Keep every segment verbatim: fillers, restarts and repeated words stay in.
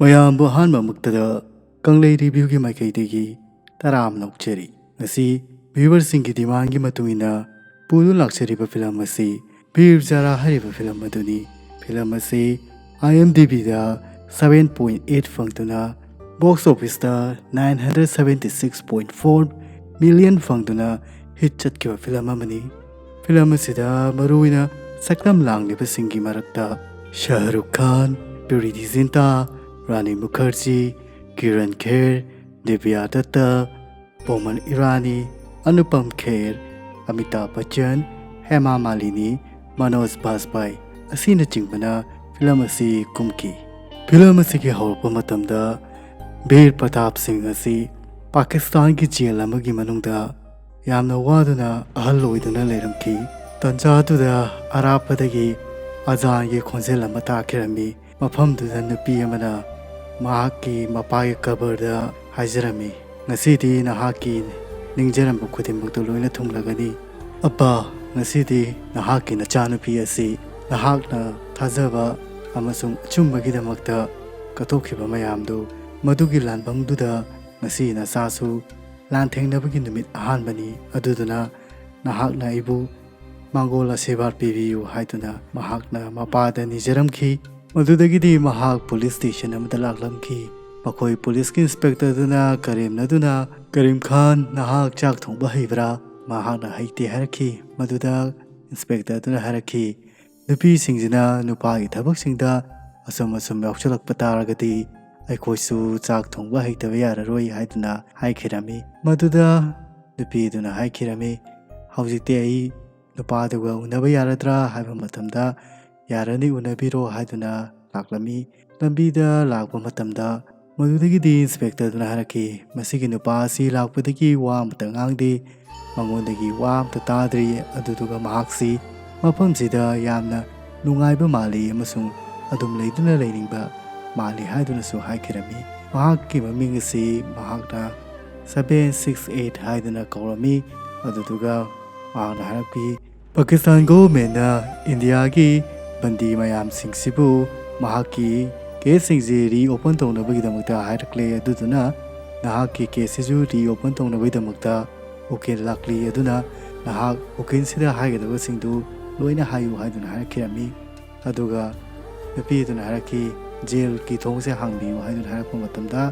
ꯃꯌꯥꯝꯕꯨ ꯑꯍꯥꯟꯕꯃꯛꯇꯗ ꯀꯪꯂꯩ ꯔꯤꯚ꯭ꯌꯨꯒꯤ ꯃꯥꯏꯀꯩꯗꯒꯤ ꯇꯔꯥꯝꯅ ꯑꯣꯛꯆꯔꯤ꯫ ꯉꯁꯤ ꯚ꯭ꯌꯨꯋꯔꯁꯤꯡꯒꯤ ꯗꯤꯃꯥꯟꯒꯤ ꯃꯇꯨꯡ ꯏꯟꯅ ꯄꯨꯗꯨꯅ ꯂꯥꯛꯆꯔꯤꯕ ꯐꯤꯂꯝ ꯑꯁꯤ ꯕꯤꯔ ꯖꯥꯔꯥ ꯍꯥꯏꯔꯤꯕ ꯐꯤꯂꯝ ꯑꯗꯨꯅꯤ꯫ ꯐꯤꯂꯝ ꯑꯁꯤ IMDbꯗ seven point eight ꯐꯪꯗꯨꯅ box officeꯇ nine hundred seventy six point four million ꯐꯪꯗꯨꯅ ꯍꯤꯠ ꯆꯠꯈꯤꯕ ꯐꯤꯂꯝ ꯑꯃꯅꯤ꯫ ꯐꯤꯂꯝ ꯑꯁꯤꯗ ꯃꯔꯨꯑꯣꯏꯅ ꯁꯛꯇꯝ ꯂꯥꯡꯂꯤꯕꯁꯤꯡꯒꯤ ꯃꯔꯛꯇ ꯁꯥꯍꯔꯨꯈ ꯈꯥꯟ, ꯄ꯭ꯔꯤꯇꯤ ꯖꯤꯟꯇꯥ, ꯔꯥꯅꯤ ꯃꯨꯈꯔꯖꯤ, ꯀꯤꯔꯟ ꯈꯦꯔ, ꯗꯤꯕ꯭ꯌꯥ ꯗꯠꯇ, ꯕꯣꯃꯟ ꯏꯔꯥꯅꯤ, ꯑꯅꯨꯄꯝ ꯈꯦꯔ, ꯑꯃꯤꯇꯥꯚ ꯕꯆꯟ, ꯍꯦꯃꯥ ꯃꯥꯂꯤꯅꯤ, ꯃꯅꯣꯖ ꯕꯥꯖꯄꯥꯏ ꯑꯁꯤꯅꯆꯤꯡꯕꯅ ꯐꯤꯂꯝ ꯑꯁꯤ ꯀꯨꯝꯈꯤ꯫ ꯐꯤꯂꯝ ꯑꯁꯤꯒꯤ ꯍꯧꯔꯛꯄ ꯃꯇꯝꯗ ꯕꯤꯔ ꯄ꯭ꯔꯇꯥꯞ ꯁꯤꯡ ꯑꯁꯤ ꯄꯥꯀꯤꯁꯇꯥꯟꯒꯤ ꯖꯦꯜ ꯑꯃꯒꯤ ꯃꯅꯨꯡꯗ ꯌꯥꯝꯅ ꯋꯥꯗꯨꯅ ꯑꯍꯜ ꯑꯣꯏꯗꯨꯅ ꯂꯩꯔꯝꯈꯤ꯫ ꯇꯟꯖꯥꯗꯨꯗ ꯑꯔꯥꯞꯄꯗꯒꯤ ꯑꯖꯥꯟꯒꯤ ꯈꯣꯟꯖꯦꯜ ꯑꯃ ꯇꯥꯈꯤꯔꯝꯃꯤ꯫ ꯃꯐꯝꯗꯨꯗ ꯅꯨꯄꯤ ꯑꯃꯅ ꯃꯍꯥꯛꯀꯤ ꯃꯄꯥꯒꯤ ꯀꯕꯔꯗ ꯍꯥꯏꯖꯔꯝꯃꯤ, "ꯉꯁꯤꯗꯤ ꯅꯍꯥꯛꯀꯤ ꯅꯤꯡꯖꯔꯝꯕ ꯈꯨꯗꯤꯡꯃꯛꯇꯨ ꯂꯣꯏꯅ ꯊꯨꯡꯂꯒꯅꯤ꯫ ꯑꯞꯄꯥ, ꯉꯁꯤꯗꯤ ꯅꯍꯥꯛꯀꯤ ꯅꯆꯥꯅꯨꯄꯤ ꯑꯁꯤ ꯅꯍꯥꯛꯅ ꯊꯥꯖꯕ ꯑꯃꯁꯨꯡ ꯑꯆꯨꯝꯕꯒꯤꯗꯃꯛꯇ ꯀꯠꯊꯣꯛꯈꯤꯕ ꯃꯌꯥꯝꯗꯨ, ꯃꯗꯨꯒꯤ ꯂꯥꯟꯐꯝꯗꯨꯗ ꯉꯁꯤ ꯅꯆꯥꯁꯨ ꯂꯥꯟꯊꯦꯡꯅꯕꯒꯤ ꯅꯨꯃꯤꯠ ꯑꯍꯥꯟꯕꯅꯤ꯫ ꯑꯗꯨꯗꯨꯅ ꯅꯍꯥꯛꯅ ꯑꯩꯕꯨ ꯃꯥꯡꯒꯣꯜ ꯑꯁꯤꯔꯕꯥꯗ ꯄꯤꯕꯤꯌꯨ" ꯍꯥꯏꯗꯨꯅ ꯃꯍꯥꯛꯅ ꯃꯄꯥꯗ ꯅꯤꯖꯔꯝꯈꯤ꯫ ꯃꯗꯨꯗꯒꯤꯗꯤ ꯃꯍꯥꯛ ꯄꯨꯂꯤꯁ ꯁ꯭ꯇꯦꯁꯟ ꯑꯃꯗ ꯂꯥꯛꯂꯝꯈꯤ꯫ ꯃꯈꯣꯏ ꯄꯨꯂꯤꯁꯀꯤ ꯏꯟꯁꯄꯦꯛꯇꯔꯗꯨꯅ ꯀꯔꯦꯝꯅꯗꯨꯅ, "ꯀꯔꯤꯝ ꯈꯥꯟ, ꯅꯍꯥꯛ ꯆꯥꯛ ꯊꯣꯡꯕ ꯍꯩꯕ꯭ꯔꯥ?" ꯃꯍꯥꯛꯅ ꯍꯩꯇꯦ ꯍꯥꯏꯔꯛꯈꯤ꯫ ꯃꯗꯨꯗ ꯏꯟꯁꯄꯦꯛꯇꯔꯗꯨꯅ ꯍꯥꯏꯔꯛꯈꯤ, "ꯅꯨꯄꯤꯁꯤꯡꯁꯤꯅ ꯅꯨꯄꯥꯒꯤ ꯊꯕꯛꯁꯤꯡꯗ ꯑꯁꯨꯝ ꯑꯁꯨꯝ ꯌꯥꯎꯁꯜꯂꯛꯄ ꯇꯥꯔꯒꯗꯤ ꯑꯩꯈꯣꯏꯁꯨ ꯆꯥꯛ ꯊꯣꯡꯕ ꯍꯩꯇꯕ ꯌꯥꯔꯔꯣꯏ" ꯍꯥꯏꯗꯨꯅ ꯍꯥꯏꯈꯤꯔꯝꯃꯤ꯫ ꯃꯗꯨꯗ ꯅꯨꯄꯤꯗꯨꯅ ꯍꯥꯏꯈꯤꯔꯝꯃꯤ, "ꯍꯧꯖꯤꯛꯇꯤ ꯑꯩ ꯅꯨꯄꯥꯗꯨꯒ ꯎꯅꯕ ꯌꯥꯔꯗ꯭ꯔꯥ?" ꯍꯥꯏꯕ ꯃꯇꯝꯗ, "ꯌꯥꯔꯅꯤ, ꯎꯅꯕꯤꯔꯣ" ꯍꯥꯏꯗꯨꯅ ꯂꯥꯛꯂꯝꯃꯤ꯫ ꯂꯝꯕꯤꯗ ꯂꯥꯛꯄ ꯃꯇꯝꯗ ꯃꯗꯨꯗꯒꯤꯗꯤ ꯏꯟꯁꯄꯦꯛꯇꯔꯗꯨꯅ ꯍꯥꯏꯔꯛꯈꯤ, "ꯃꯁꯤꯒꯤ ꯅꯨꯄꯥ ꯑꯁꯤ ꯂꯥꯛꯄꯗꯒꯤ ꯋꯥ ꯑꯃꯇ ꯉꯥꯡꯗꯦ, ꯃꯉꯣꯟꯗꯒꯤ ꯋꯥ ꯑꯃꯇ ꯇꯥꯗ꯭ꯔꯤ, ꯑꯗꯨꯗꯨꯒ ꯃꯍꯥꯛꯁꯤ ꯃꯐꯝꯁꯤꯗ ꯌꯥꯝꯅ ꯅꯨꯡꯉꯥꯏꯕ ꯃꯥꯜꯂꯤ ꯑꯃꯁꯨꯡ ꯑꯗꯨꯝ ꯂꯩꯗꯨꯅ ꯂꯩꯅꯤꯡꯕ ꯃꯥꯜꯂꯤ" ꯍꯥꯏꯗꯨꯅꯁꯨ ꯍꯥꯏꯈꯤꯔꯝꯃꯤ꯫ ꯃꯍꯥꯛꯀꯤ ꯃꯃꯤꯡ ꯑꯁꯤ ꯃꯍꯥꯛꯅ seven six eight ꯍꯥꯏꯗꯨꯅ ꯀꯧꯔꯝꯃꯤ꯫ ꯑꯗꯨꯗꯨꯒ ꯃꯍꯥꯛꯅ ꯍꯥꯏꯔꯛꯈꯤ, "ꯄꯥꯀꯤꯁꯇꯥꯟ ꯒꯣꯚꯔꯟꯃꯦꯟꯠꯅ ꯏꯟꯗꯤꯌꯥꯒꯤ ꯕꯟꯗꯤ ꯃꯌꯥꯝꯁꯤꯡꯁꯤꯕꯨ ꯃꯍꯥꯛꯀꯤ ꯀꯦꯁꯁꯤꯡꯁꯤ ꯔꯤꯑꯣꯄꯟ ꯇꯧꯅꯕꯒꯤꯗꯃꯛꯇ ꯍꯥꯏꯔꯛꯂꯦ꯫ ꯑꯗꯨꯗꯨꯅ ꯅꯍꯥꯛꯀꯤ ꯀꯦꯁꯁꯤꯁꯨ ꯔꯤꯑꯣꯄꯟ ꯇꯧꯅꯕꯒꯤꯗꯃꯛꯇ ꯎꯀꯤꯜ ꯂꯥꯛꯂꯤ꯫ ꯑꯗꯨꯅ ꯅꯍꯥꯛ ꯎꯀꯤꯜꯁꯤꯗ ꯍꯥꯏꯒꯗꯕꯁꯤꯡꯗꯨ ꯂꯣꯏꯅ ꯍꯥꯏꯌꯨ ꯍꯥꯏꯗꯨꯅ ꯍꯥꯏꯔꯛꯈꯤꯔꯝꯃꯤ꯫ ꯑꯗꯨꯒ ꯅꯨꯄꯤꯗꯨꯅ ꯍꯥꯏꯔꯛꯈꯤ, "ꯖꯦꯜꯒꯤ ꯊꯣꯡꯁꯦ ꯍꯥꯡꯕꯤꯌꯨ" ꯍꯥꯏꯗꯨꯅ ꯍꯥꯏꯔꯛꯄ ꯃꯇꯝꯗ,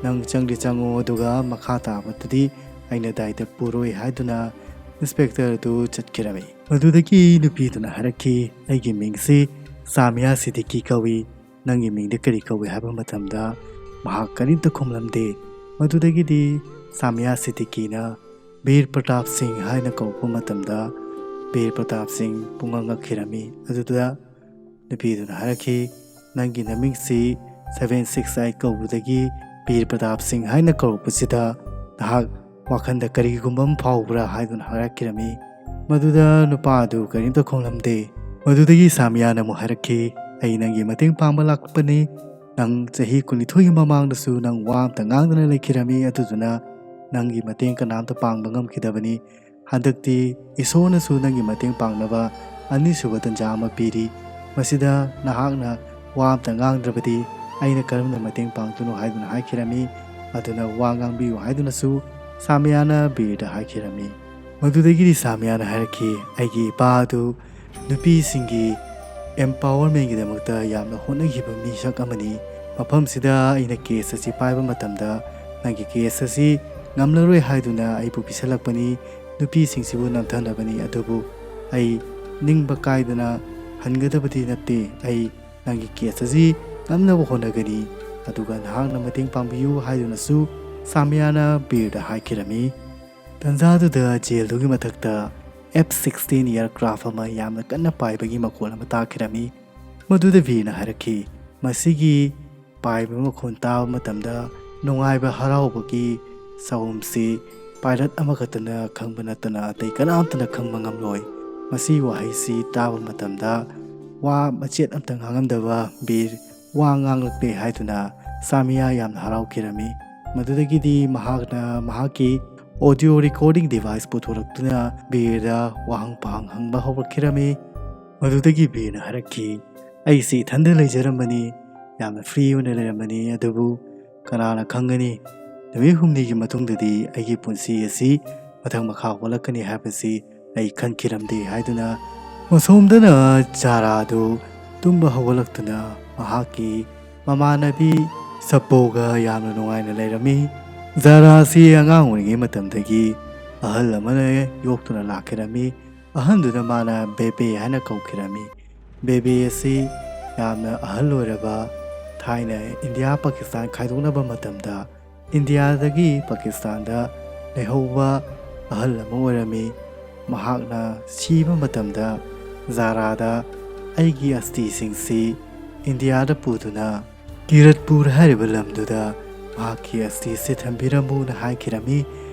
"ꯅꯪ ꯆꯪꯗꯤ ꯆꯪꯉꯣ, ꯑꯗꯨꯒ ꯃꯈꯥ ꯇꯥꯕꯗꯨꯗꯤ ꯑꯩꯅ ꯗꯥꯏꯇ ꯄꯨꯔꯣꯏ" ꯍꯥꯏꯗꯨꯅ ꯏꯟꯁꯄꯦꯛꯇꯔ ꯑꯗꯨ ꯆꯠꯈꯤꯔꯝꯃꯤ꯫ ꯃꯗꯨꯗꯒꯤ ꯅꯨꯄꯤꯗꯨꯅ ꯍꯥꯏꯔꯛꯈꯤ, "ꯑꯩꯒꯤ ꯃꯤꯡꯁꯤ ꯁꯥꯃꯤꯌꯥ ꯁꯤꯗꯤꯀꯤ ꯀꯧꯏ, ꯅꯪꯒꯤ ꯃꯤꯡꯗꯤ ꯀꯔꯤ ꯀꯧꯏ?" ꯍꯥꯏꯕ ꯃꯇꯝꯗ ꯃꯍꯥꯛ ꯀꯔꯤꯝꯇ ꯈꯨꯝꯂꯝꯗꯦ꯫ ꯃꯗꯨꯗꯒꯤꯗꯤ ꯁꯥꯃꯤꯌꯥ ꯁꯤꯗꯤꯀꯤꯅ ꯕꯤꯔ ꯄ꯭ꯔꯇꯥꯞ ꯁꯤꯡ ꯍꯥꯏꯅ ꯀꯧꯔꯛꯄ ꯃꯇꯝꯗ ꯕꯤꯔ ꯄ꯭ꯔꯇꯥꯞ ꯁꯤꯡ ꯄꯨꯡꯉꯛ ꯉꯛꯈꯤꯔꯝꯃꯤ꯫ ꯑꯗꯨꯗ ꯅꯨꯄꯤꯗꯨꯅ ꯍꯥꯏꯔꯛꯈꯤ, "ꯅꯪꯒꯤ ꯅꯃꯤꯡꯁꯤ seven six eight ꯀꯧꯕꯗꯒꯤ ꯕꯤꯔ ꯄ꯭ꯔꯇꯥꯞ ꯁꯤꯡ ꯍꯥꯏꯅ ꯀꯧꯔꯛꯄꯁꯤꯗ ꯅꯍꯥꯛ ꯋꯥꯈꯜꯗ ꯀꯔꯤꯒꯨꯝꯕ ꯑꯃ ꯐꯥꯎꯕ꯭ꯔꯥ?" ꯍꯥꯏꯗꯨꯅ ꯍꯥꯏꯔꯛꯈꯤꯔꯝꯃꯤ꯫ ꯃꯗꯨꯗ ꯅꯨꯄꯥ ꯑꯗꯨ ꯀꯔꯤꯝꯇ ꯈꯨꯝꯂꯝꯗꯦ꯫ ꯃꯗꯨꯗꯒꯤ ꯁꯥꯃꯤꯌꯥꯅ ꯑꯃꯨꯛ ꯍꯥꯏꯔꯛꯈꯤ, "ꯑꯩ ꯅꯪꯒꯤ ꯃꯇꯦꯡ ꯄꯥꯡꯕ ꯂꯥꯛꯄꯅꯤ꯫ ꯅꯪ ꯆꯍꯤ ꯀꯨꯟꯅꯤꯊꯣꯏꯒꯤ ꯃꯃꯥꯡꯗꯁꯨ ꯅꯪ ꯋꯥ ꯑꯝꯇ ꯉꯥꯡꯗꯅ ꯂꯩꯈꯤꯔꯝꯃꯤ, ꯑꯗꯨꯗꯨꯅ ꯅꯪꯒꯤ ꯃꯇꯦꯡ ꯀꯅꯥꯝꯇ ꯄꯥꯡꯕ ꯉꯝꯈꯤꯗꯕꯅꯤ꯫ ꯍꯟꯗꯛꯇꯤ ꯏꯁꯣꯔꯅꯁꯨ ꯅꯪꯒꯤ ꯃꯇꯦꯡ ꯄꯥꯡꯅꯕ ꯑꯅꯤꯁꯨꯕ ꯇꯟꯖꯥ ꯑꯃ ꯄꯤꯔꯤ꯫ ꯃꯁꯤꯗ ꯅꯍꯥꯛꯅ ꯋꯥ ꯑꯝꯇ ꯉꯥꯡꯗ꯭ꯔꯕꯗꯤ ꯑꯩꯅ ꯀꯔꯝꯅ ꯃꯇꯦꯡ ꯄꯥꯡꯗꯣꯏꯅꯣ?" ꯍꯥꯏꯗꯨꯅ ꯍꯥꯏꯈꯤꯔꯝꯃꯤ꯫ ꯑꯗꯨꯅ ꯋꯥ ꯉꯥꯡꯕꯤꯌꯨ ꯍꯥꯏꯗꯨꯅꯁꯨ ꯁꯥꯃꯤꯌꯥꯅ ꯕꯤꯔꯗ ꯍꯥꯏꯈꯤꯔꯝꯃꯤ꯫ ꯃꯗꯨꯗꯒꯤꯗꯤ ꯁꯥꯃꯤꯌꯥꯅ ꯍꯥꯏꯔꯛꯈꯤ, "ꯑꯩꯒꯤ ꯏꯄꯥ ꯑꯗꯨ ꯅꯨꯄꯤꯁꯤꯡꯒꯤ empowermentꯒꯤꯗꯃꯛꯇ ꯌꯥꯝꯅ ꯍꯣꯠꯅꯈꯤꯕ ꯃꯤꯁꯛ ꯑꯃꯅꯤ꯫ ꯃꯐꯝꯁꯤꯗ ꯑꯩꯅ ꯀꯦꯁ ꯑꯁꯤ ꯄꯥꯏꯕ ꯃꯇꯝꯗ ꯅꯪꯒꯤ ꯀꯦꯁ ꯑꯁꯤ ꯉꯝꯂꯔꯣꯏ ꯍꯥꯏꯗꯨꯅ ꯑꯩꯕꯨ ꯄꯤꯁꯜꯂꯛꯄꯅꯤ꯫ ꯅꯨꯄꯤꯁꯤꯡꯁꯤꯕꯨ ꯅꯝꯊꯅꯕꯅꯤ, ꯑꯗꯨꯕꯨ ꯑꯩ ꯅꯤꯡꯕ ꯀꯥꯏꯗꯅ ꯍꯟꯒꯗꯕꯗꯤ ꯅꯠꯇꯦ꯫ ꯑꯩ ꯅꯪꯒꯤ ꯀꯦꯁ ꯑꯁꯤ ꯉꯝꯅꯕ ꯍꯣꯠꯅꯒꯅꯤ, ꯑꯗꯨꯒ ꯅꯍꯥꯛꯅ ꯃꯇꯦꯡ ꯄꯥꯡꯕꯤꯌꯨ" ꯍꯥꯏꯗꯨꯅꯁꯨ ꯁꯥꯃꯤꯌꯥꯅ ꯕꯤꯔꯗ ꯍꯥꯏꯈꯤꯔꯝꯃꯤ꯫ ꯇꯟꯖꯥꯗꯨꯗ ꯖꯦꯜꯗꯨꯒꯤ ꯃꯊꯛꯇ F sixteen aircraft ꯑꯃ ꯌꯥꯝꯅ ꯀꯟꯅ ꯄꯥꯏꯕꯒꯤ ꯃꯈꯣꯜ ꯑꯃ ꯇꯥꯈꯤꯔꯝꯃꯤ꯫ ꯃꯗꯨꯗ ꯕꯤꯔꯅ ꯍꯥꯏꯔꯛꯈꯤ, "ꯃꯁꯤꯒꯤ ꯄꯥꯏꯕ ꯃꯈꯣꯜ ꯇꯥꯕ ꯃꯇꯝꯗ ꯅꯨꯡꯉꯥꯏꯕ ꯍꯔꯥꯎꯕꯒꯤ ꯁꯥꯎꯝꯁꯤ ꯄꯥꯏꯂꯠ ꯑꯃꯈꯛꯇꯅ ꯈꯪꯕ ꯅꯠꯇꯅ ꯑꯇꯩ ꯀꯅꯥꯝꯇꯅ ꯈꯪꯕ ꯉꯝꯂꯣꯏ꯫" ꯃꯁꯤꯒꯤ ꯋꯥꯍꯩꯁꯤ ꯇꯥꯕ ꯃꯇꯝꯗ ꯋꯥ ꯃꯆꯦꯠ ꯑꯝꯇ ꯉꯥꯡꯉꯝꯗꯕ ꯕꯤꯔ ꯋꯥ ꯉꯥꯡꯂꯛꯂꯦ ꯍꯥꯏꯗꯨꯅ ꯁꯥꯃꯤꯌꯥ ꯌꯥꯝꯅ ꯍꯔꯥꯎꯈꯤꯔꯝꯃꯤ꯫ ꯃꯗꯨꯗꯒꯤꯗꯤ ꯃꯍꯥꯛꯅ ꯃꯍꯥꯛꯀꯤ audio recording device ꯄꯨꯊꯣꯔꯛꯇꯨꯅ ꯕꯤꯔꯗ ꯋꯥꯍꯪ ꯄꯥꯎꯍꯪ ꯍꯪꯕ ꯍꯧꯔꯛꯈꯤꯔꯝꯃꯤ꯫ ꯃꯗꯨꯗꯒꯤ ꯕꯤꯔꯅ ꯍꯥꯏꯔꯛꯈꯤ, "ꯑꯩꯁꯤ ꯏꯊꯟꯗ ꯂꯩꯖꯔꯝꯕꯅꯤ, ꯌꯥꯝꯅ ꯐ꯭ꯔꯤ ꯑꯣꯏꯅ ꯂꯩꯔꯝꯕꯅꯤ꯫ ꯑꯗꯨꯕꯨ ꯀꯅꯥꯅ ꯈꯪꯒꯅꯤ, ꯅꯨꯃꯤꯠ ꯍꯨꯝꯅꯤꯒꯤ ꯃꯇꯨꯡꯗꯗꯤ ꯑꯩꯒꯤ ꯄꯨꯟꯁꯤ ꯑꯁꯤ ꯃꯊꯪ ꯃꯈꯥ ꯑꯣꯜꯂꯛꯀꯅꯤ ꯍꯥꯏꯕꯁꯤ ꯑꯩ ꯈꯟꯈꯤꯔꯝꯗꯦ ꯍꯥꯏꯗꯨꯅ꯫ ꯃꯁꯣꯝꯗꯅ ꯖꯥꯔꯥꯗꯨ ꯇꯨꯝꯕ ꯍꯧꯒꯠꯂꯛꯇꯨꯅ ꯃꯍꯥꯛꯀꯤ ꯃꯃꯥꯟꯅꯕꯤ ꯁꯞꯄꯣꯒ ꯌꯥꯝꯅ ꯅꯨꯡꯉꯥꯏꯅ ꯂꯩꯔꯝꯃꯤ꯫ ꯖꯥꯔꯥ ꯑꯁꯤ ꯑꯉꯥꯡ ꯑꯣꯏꯔꯤꯉꯩ ꯃꯇꯝꯗꯒꯤ ꯑꯍꯜ ꯑꯃꯅ ꯌꯣꯛꯇꯨꯅ ꯂꯥꯛꯈꯤꯔꯝꯃꯤ꯫ ꯑꯍꯟꯗꯨꯅ ꯃꯥꯅ ꯕꯦꯕꯦ ꯍꯥꯏꯅ ꯀꯧꯈꯤꯔꯝꯃꯤ꯫ ꯕꯦꯕꯦ ꯑꯁꯤ ꯌꯥꯝꯅ ꯑꯍꯜ ꯑꯣꯏꯔꯕ, ꯊꯥꯏꯅ ꯏꯟꯗꯤꯌꯥ ꯄꯥꯀꯤꯁꯇꯥꯟ ꯈꯥꯏꯗꯣꯛꯅꯕ ꯃꯇꯝꯗ ꯏꯟꯗꯤꯌꯥꯗꯒꯤ ꯄꯥꯀꯤꯁꯇꯥꯟꯗ ꯂꯩꯍꯧꯕ ꯑꯍꯜ ꯑꯃ ꯑꯣꯏꯔꯝꯃꯤ꯫ ꯃꯍꯥꯛꯅ ꯁꯤꯕ ꯃꯇꯝꯗ ꯖꯥꯔꯥꯗ ꯑꯩꯒꯤ ꯑꯁꯇꯤꯁꯤꯡꯁꯤ ꯏꯟꯗꯤꯌꯥꯗ ꯄꯨꯗꯨꯅ ꯀꯤꯔꯠꯄꯨꯔ ꯍꯥꯏꯔꯤꯕ ꯂꯝꯗꯨꯗ ꯃꯍꯥꯛꯀꯤ ꯑꯁꯇꯤꯁꯤ ꯊꯝꯕꯤꯔꯝꯃꯨꯅ ꯍꯥꯏꯈꯤꯔꯝꯃꯤ꯫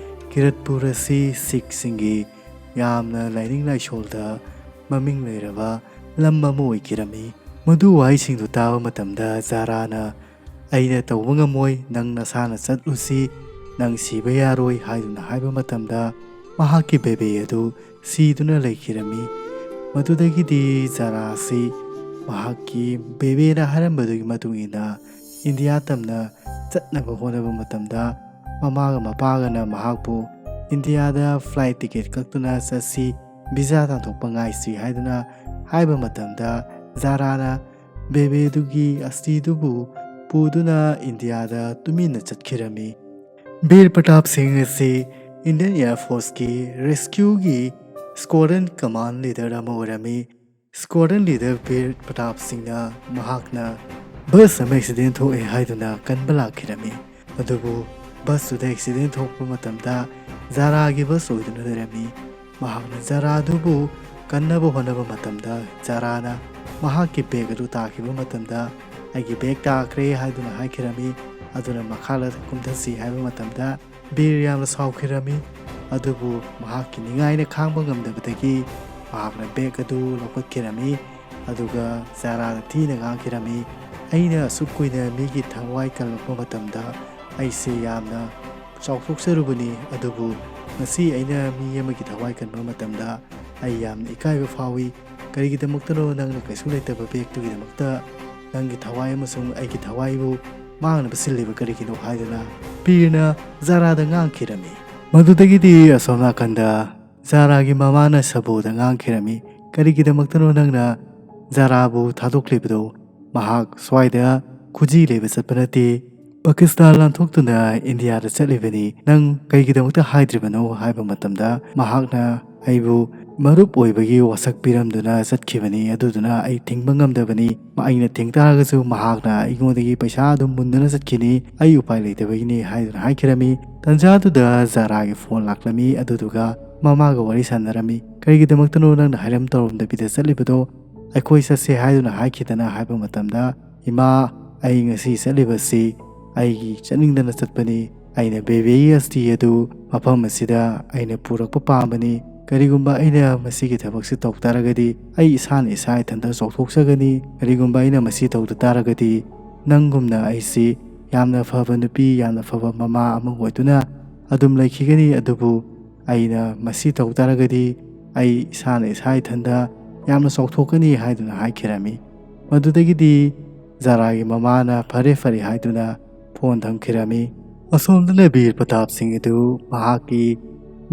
ꯀꯤꯔꯠꯄꯨꯔ ꯑꯁꯤ ꯁꯤꯈꯁꯤꯡꯒꯤ ꯌꯥꯝꯅ ꯂꯥꯏꯅꯤꯡ ꯂꯥꯏꯁꯣꯜꯗ ꯃꯃꯤꯡ ꯂꯩꯔꯕ ꯂꯝ ꯑꯃ ꯑꯣꯏꯈꯤꯔꯝꯃꯤ꯫ ꯃꯗꯨ ꯋꯥꯍꯩꯁꯤꯡꯗꯨ ꯇꯥꯕ ꯃꯇꯝꯗ ꯖꯥꯔꯥꯅ, "ꯑꯩꯅ ꯇꯧꯕ ꯉꯝꯃꯣꯏ, ꯅꯪ ꯅꯁꯥꯅ ꯆꯠꯂꯨꯁꯤ, ꯅꯪ ꯁꯤꯕ ꯌꯥꯔꯣꯏ" ꯍꯥꯏꯗꯨꯅ ꯍꯥꯏꯕ ꯃꯇꯝꯗ ꯃꯍꯥꯛꯀꯤ ꯕꯦꯕꯦ ꯑꯗꯨ ꯁꯤꯗꯨꯅ ꯂꯩꯈꯤꯔꯝꯃꯤ꯫ ꯃꯗꯨꯗꯒꯤꯗꯤ ꯖꯥꯔꯥ ꯑꯁꯤ ꯃꯍꯥꯛꯀꯤ ꯕꯦꯕꯦꯅ ꯍꯥꯏꯔꯝꯕꯗꯨꯒꯤ ꯃꯇꯨꯡ ꯏꯟꯅ ꯏꯟꯗꯤꯌꯥ ꯇꯝꯅ ꯆꯠꯅꯕ ꯍꯣꯠꯅꯕ ꯃꯇꯝꯗ ꯃꯃꯥꯒ ꯃꯄꯥꯒꯅ ꯃꯍꯥꯛꯄꯨ ꯏꯟꯗꯤꯌꯥꯗ ꯐ꯭ꯂꯥꯏꯠ ꯇꯤꯀꯦꯠ ꯀꯛꯇꯨꯅ ꯆꯠꯁꯤ, ꯚꯤꯖꯥ ꯇꯥꯟꯊꯣꯛꯄ ꯉꯥꯏꯁꯤ ꯍꯥꯏꯗꯨꯅ ꯍꯥꯏꯕ ꯃꯇꯝꯗ ꯖꯥꯔꯥꯅ ꯕꯦꯕꯦꯗꯨꯒꯤ ꯑꯁꯇꯤꯗꯨꯕꯨ ꯄꯨꯗꯨꯅ ꯏꯟꯗꯤꯌꯥꯗ ꯇꯨꯃꯤꯟꯅ ꯆꯠꯈꯤꯔꯝꯃꯤ꯫ ꯕꯤꯔ ꯄ꯭ꯔꯇꯥꯞ ꯁꯤꯡ ꯑꯁꯤ ꯏꯟꯗꯤꯌꯟ ꯑꯦꯌꯔ ꯐꯣꯔꯁꯀꯤ ꯔꯦꯁꯀ꯭ꯌꯨꯒꯤ ꯁ꯭ꯀ꯭ꯋꯥꯗ꯭ꯔꯟ ꯀꯃꯥꯟ ꯂꯤꯗꯔ ꯑꯃ ꯑꯣꯏꯔꯝꯃꯤ꯫ ꯁ꯭ꯀ꯭ꯋꯥꯗ꯭ꯔꯟ ꯂꯤꯗꯔ ꯕꯤꯔ ꯄ꯭ꯔꯇꯥꯞ ꯁꯤꯡꯅ ꯃꯍꯥꯛꯅ ꯕꯁ ꯑꯃ ꯑꯦꯛꯁꯤꯗꯦꯟ ꯊꯣꯛꯑꯦ ꯍꯥꯏꯗꯨꯅ ꯀꯟꯕ ꯂꯥꯛꯈꯤꯔꯝꯃꯤ꯫ ꯑꯗꯨꯕꯨ ꯕꯁꯇꯨꯗ ꯑꯦꯛꯁꯤꯗꯦꯟ ꯊꯣꯛꯄ ꯃꯇꯝꯗ ꯖꯥꯔꯥꯒꯤ ꯕꯁ ꯑꯣꯏꯗꯨꯅ ꯂꯩꯔꯝꯃꯤ꯫ ꯃꯍꯥꯛꯅ ꯖꯥꯔꯥꯗꯨꯕꯨ ꯀꯟꯅꯕ ꯍꯣꯠꯅꯕ ꯃꯇꯝꯗ ꯖꯥꯔꯥꯅ ꯃꯍꯥꯛꯀꯤ ꯕꯦꯒ ꯑꯗꯨ ꯇꯥꯈꯤꯕ ꯃꯇꯝꯗ, "ꯑꯩꯒꯤ ꯕꯦꯒ ꯇꯥꯈ꯭ꯔꯦ" ꯍꯥꯏꯗꯨꯅ ꯍꯥꯏꯈꯤꯔꯝꯃꯤ꯫ ꯑꯗꯨꯅ ꯃꯈꯥꯗ ꯀꯨꯝꯊꯁꯤ ꯍꯥꯏꯕ ꯃꯇꯝꯗ ꯕꯤꯔ ꯌꯥꯝꯅ ꯁꯥꯎꯈꯤꯔꯝꯃꯤ꯫ ꯑꯗꯨꯕꯨ ꯃꯍꯥꯛꯀꯤ ꯅꯤꯡꯉꯥꯏꯅ ꯈꯥꯡꯕ ꯉꯝꯗꯕꯗꯒꯤ ꯃꯍꯥꯛꯅ ꯕꯦꯒ ꯑꯗꯨ ꯂꯧꯈꯠꯈꯤꯔꯝꯃꯤ꯫ ꯑꯗꯨꯒ ꯖꯥꯔꯥꯗ ꯊꯤꯅ ꯉꯥꯡꯈꯤꯔꯝꯃꯤ, "ꯑꯩꯅ ꯑꯁꯨꯛ ꯀꯨꯏꯅ ꯃꯤꯒꯤ ꯊꯋꯥꯏ ꯀꯜꯂꯛꯄ ꯃꯇꯝꯗ ꯑꯩꯁꯦ ꯌꯥꯝꯅ ꯆꯥꯎꯊꯣꯛꯆꯔꯨꯕꯅꯤ, ꯑꯗꯨꯕꯨ ꯉꯁꯤ ꯑꯩꯅ ꯃꯤ ꯑꯃꯒꯤ ꯊꯋꯥꯏ ꯀꯟꯕ ꯃꯇꯝꯗ ꯑꯩ ꯌꯥꯝꯅ ꯏꯀꯥꯏꯕ ꯐꯥꯎꯏ꯫ ꯀꯔꯤꯒꯤꯗꯃꯛꯇꯅꯣ ꯅꯪꯅ ꯀꯩꯁꯨ ꯂꯩꯇꯕ ꯕꯦꯒꯇꯨꯒꯤꯗꯃꯛꯇ ꯅꯪꯒꯤ ꯊꯋꯥꯏ ꯑꯃꯁꯨꯡ ꯑꯩꯒꯤ ꯊꯋꯥꯏꯕꯨ ꯃꯥꯡꯅꯕ ꯁꯤꯜꯂꯤꯕ ꯀꯔꯤꯒꯤꯅꯣ ꯍꯥꯏꯗꯨꯅ ꯕꯤꯔꯅ ꯖꯥꯔꯥꯗ ꯉꯥꯡꯈꯤꯔꯝꯃꯤ꯫ ꯃꯗꯨꯗꯒꯤꯗꯤ ꯑꯁꯣꯝ ꯅꯥꯀꯟꯗ ꯖꯥꯔꯥꯒꯤ ꯃꯃꯥꯅ ꯁꯕꯨꯗ ꯉꯥꯡꯈꯤꯔꯝꯃꯤ, "ꯀꯔꯤꯒꯤꯗꯃꯛꯇꯅꯣ ꯅꯪꯅ ꯖꯥꯔꯥꯕꯨ ꯊꯥꯗꯣꯛꯂꯤꯕꯗꯣ? ꯃꯍꯥꯛ ꯁ꯭ꯋꯥꯏꯗ ꯈꯨꯖꯤ ꯂꯩꯕ ꯆꯠꯄ ꯅꯠꯇꯦ꯫ ꯄꯥꯀꯤꯁꯇꯥꯟ ꯂꯥꯟꯊꯣꯛꯇꯨꯅ ꯏꯟꯗꯤꯌꯥꯗ ꯆꯠꯂꯤꯕꯅꯤ꯫ ꯅꯪ ꯀꯩꯒꯤꯗꯃꯛꯇ ꯍꯥꯏꯗ꯭ꯔꯤꯕꯅꯣ?" ꯍꯥꯏꯕ ꯃꯇꯝꯗ ꯃꯍꯥꯛꯅ ꯑꯩꯕꯨ ꯃꯔꯨꯞ ꯑꯣꯏꯕꯒꯤ ꯋꯥꯁꯛ ꯄꯤꯔꯝꯗꯨꯅ ꯆꯠꯈꯤꯕꯅꯤ꯫ ꯑꯗꯨꯗꯨꯅ ꯑꯩ ꯊꯤꯡꯕ ꯉꯝꯗꯕꯅꯤ꯫ ꯑꯩꯅ ꯊꯤꯡ ꯇꯥꯔꯒꯁꯨ ꯃꯍꯥꯛꯅ ꯑꯩꯉꯣꯟꯗꯒꯤ ꯄꯩꯁꯥ ꯑꯗꯨꯝ ꯃꯨꯟꯗꯨꯅ ꯆꯠꯈꯤꯅꯤ꯫ ꯑꯩ ꯎꯄꯥꯏ ꯂꯩꯇꯕꯒꯤꯅꯤ ꯍꯥꯏꯗꯨꯅ ꯍꯥꯏꯈꯤꯔꯝꯃꯤ꯫ ꯇꯟꯖꯥꯗꯨꯗ ꯖꯥꯔꯥꯒꯤ ꯐꯣꯟ ꯂꯥꯛꯂꯝꯃꯤ꯫ ꯑꯗꯨꯗꯨꯒ ꯃꯃꯥꯒ ꯋꯥꯔꯤ ꯁꯥꯟꯅꯔꯝꯃꯤ꯫ "ꯀꯔꯤꯒꯤꯗꯃꯛꯇꯅꯣ ꯅꯪꯅ ꯍꯥꯏꯔꯝ ꯇꯧꯔꯝꯗꯕꯤꯗ ꯆꯠꯂꯤꯕꯗꯣ? ꯑꯩꯈꯣꯏ ꯆꯠꯁꯦ ꯍꯥꯏꯗꯨꯅ ꯍꯥꯏꯈꯤꯗꯅ?" ꯍꯥꯏꯕ ꯃꯇꯝꯗ, "ꯏꯃꯥ, ꯑꯩ ꯉꯁꯤ ꯆꯠꯂꯤꯕꯁꯤ ꯑꯩꯒꯤ ꯆꯠꯅꯤꯡꯗꯅ ꯆꯠꯄꯅꯤ꯫ ꯑꯩꯅ ꯕꯦꯕꯦꯒꯤ ꯑꯁꯇꯤ ꯑꯗꯨ ꯃꯐꯝ ꯑꯁꯤꯗ ꯑꯩꯅ ꯄꯨꯔꯛꯄ ꯄꯥꯝꯕꯅꯤ꯫ ꯀꯔꯤꯒꯨꯝꯕ ꯑꯩꯅ ꯃꯁꯤꯒꯤ ꯊꯕꯛꯁꯤ ꯇꯧ ꯇꯥꯔꯒꯗꯤ ꯑꯩ ꯏꯁꯥꯅ ꯏꯁꯥ ꯏꯊꯟꯇ ꯆꯥꯎꯊꯣꯛꯆꯒꯅꯤ꯫ ꯀꯔꯤꯒꯨꯝꯕ ꯑꯩꯅ ꯃꯁꯤ ꯇꯧꯗ ꯇꯥꯔꯒꯗꯤ ꯅꯪꯒꯨꯝꯅ ꯑꯩꯁꯤ ꯌꯥꯝꯅ ꯐꯕ ꯅꯨꯄꯤ, ꯌꯥꯝꯅ ꯐꯕ ꯃꯃꯥ ꯑꯃ ꯑꯣꯏꯗꯨꯅ ꯑꯗꯨꯝ ꯂꯩꯈꯤꯒꯅꯤ꯫ ꯑꯗꯨꯕꯨ ꯑꯩꯅ ꯃꯁꯤ ꯇꯧ ꯇꯥꯔꯒꯗꯤ ꯑꯩ ꯏꯁꯥꯅ ꯏꯁꯥ ꯏꯊꯟꯗ ꯌꯥꯝꯅ ꯆꯥꯎꯊꯣꯛꯀꯅꯤ" ꯍꯥꯏꯗꯨꯅ ꯍꯥꯏꯈꯤꯔꯝꯃꯤ꯫ ꯃꯗꯨꯗꯒꯤꯗꯤ ꯖꯥꯔꯥꯒꯤ ꯃꯃꯥꯅ "ꯐꯔꯦ, ꯐꯔꯦ" ꯍꯥꯏꯗꯨꯅ ꯐꯣꯟ ꯊꯝꯈꯤꯔꯝꯃꯤ꯫ ꯑꯁꯣꯝꯗꯅ ꯕꯤꯔ ꯄ꯭ꯔꯇꯥꯞ ꯁꯤꯡ ꯑꯗꯨ ꯃꯍꯥꯛꯀꯤ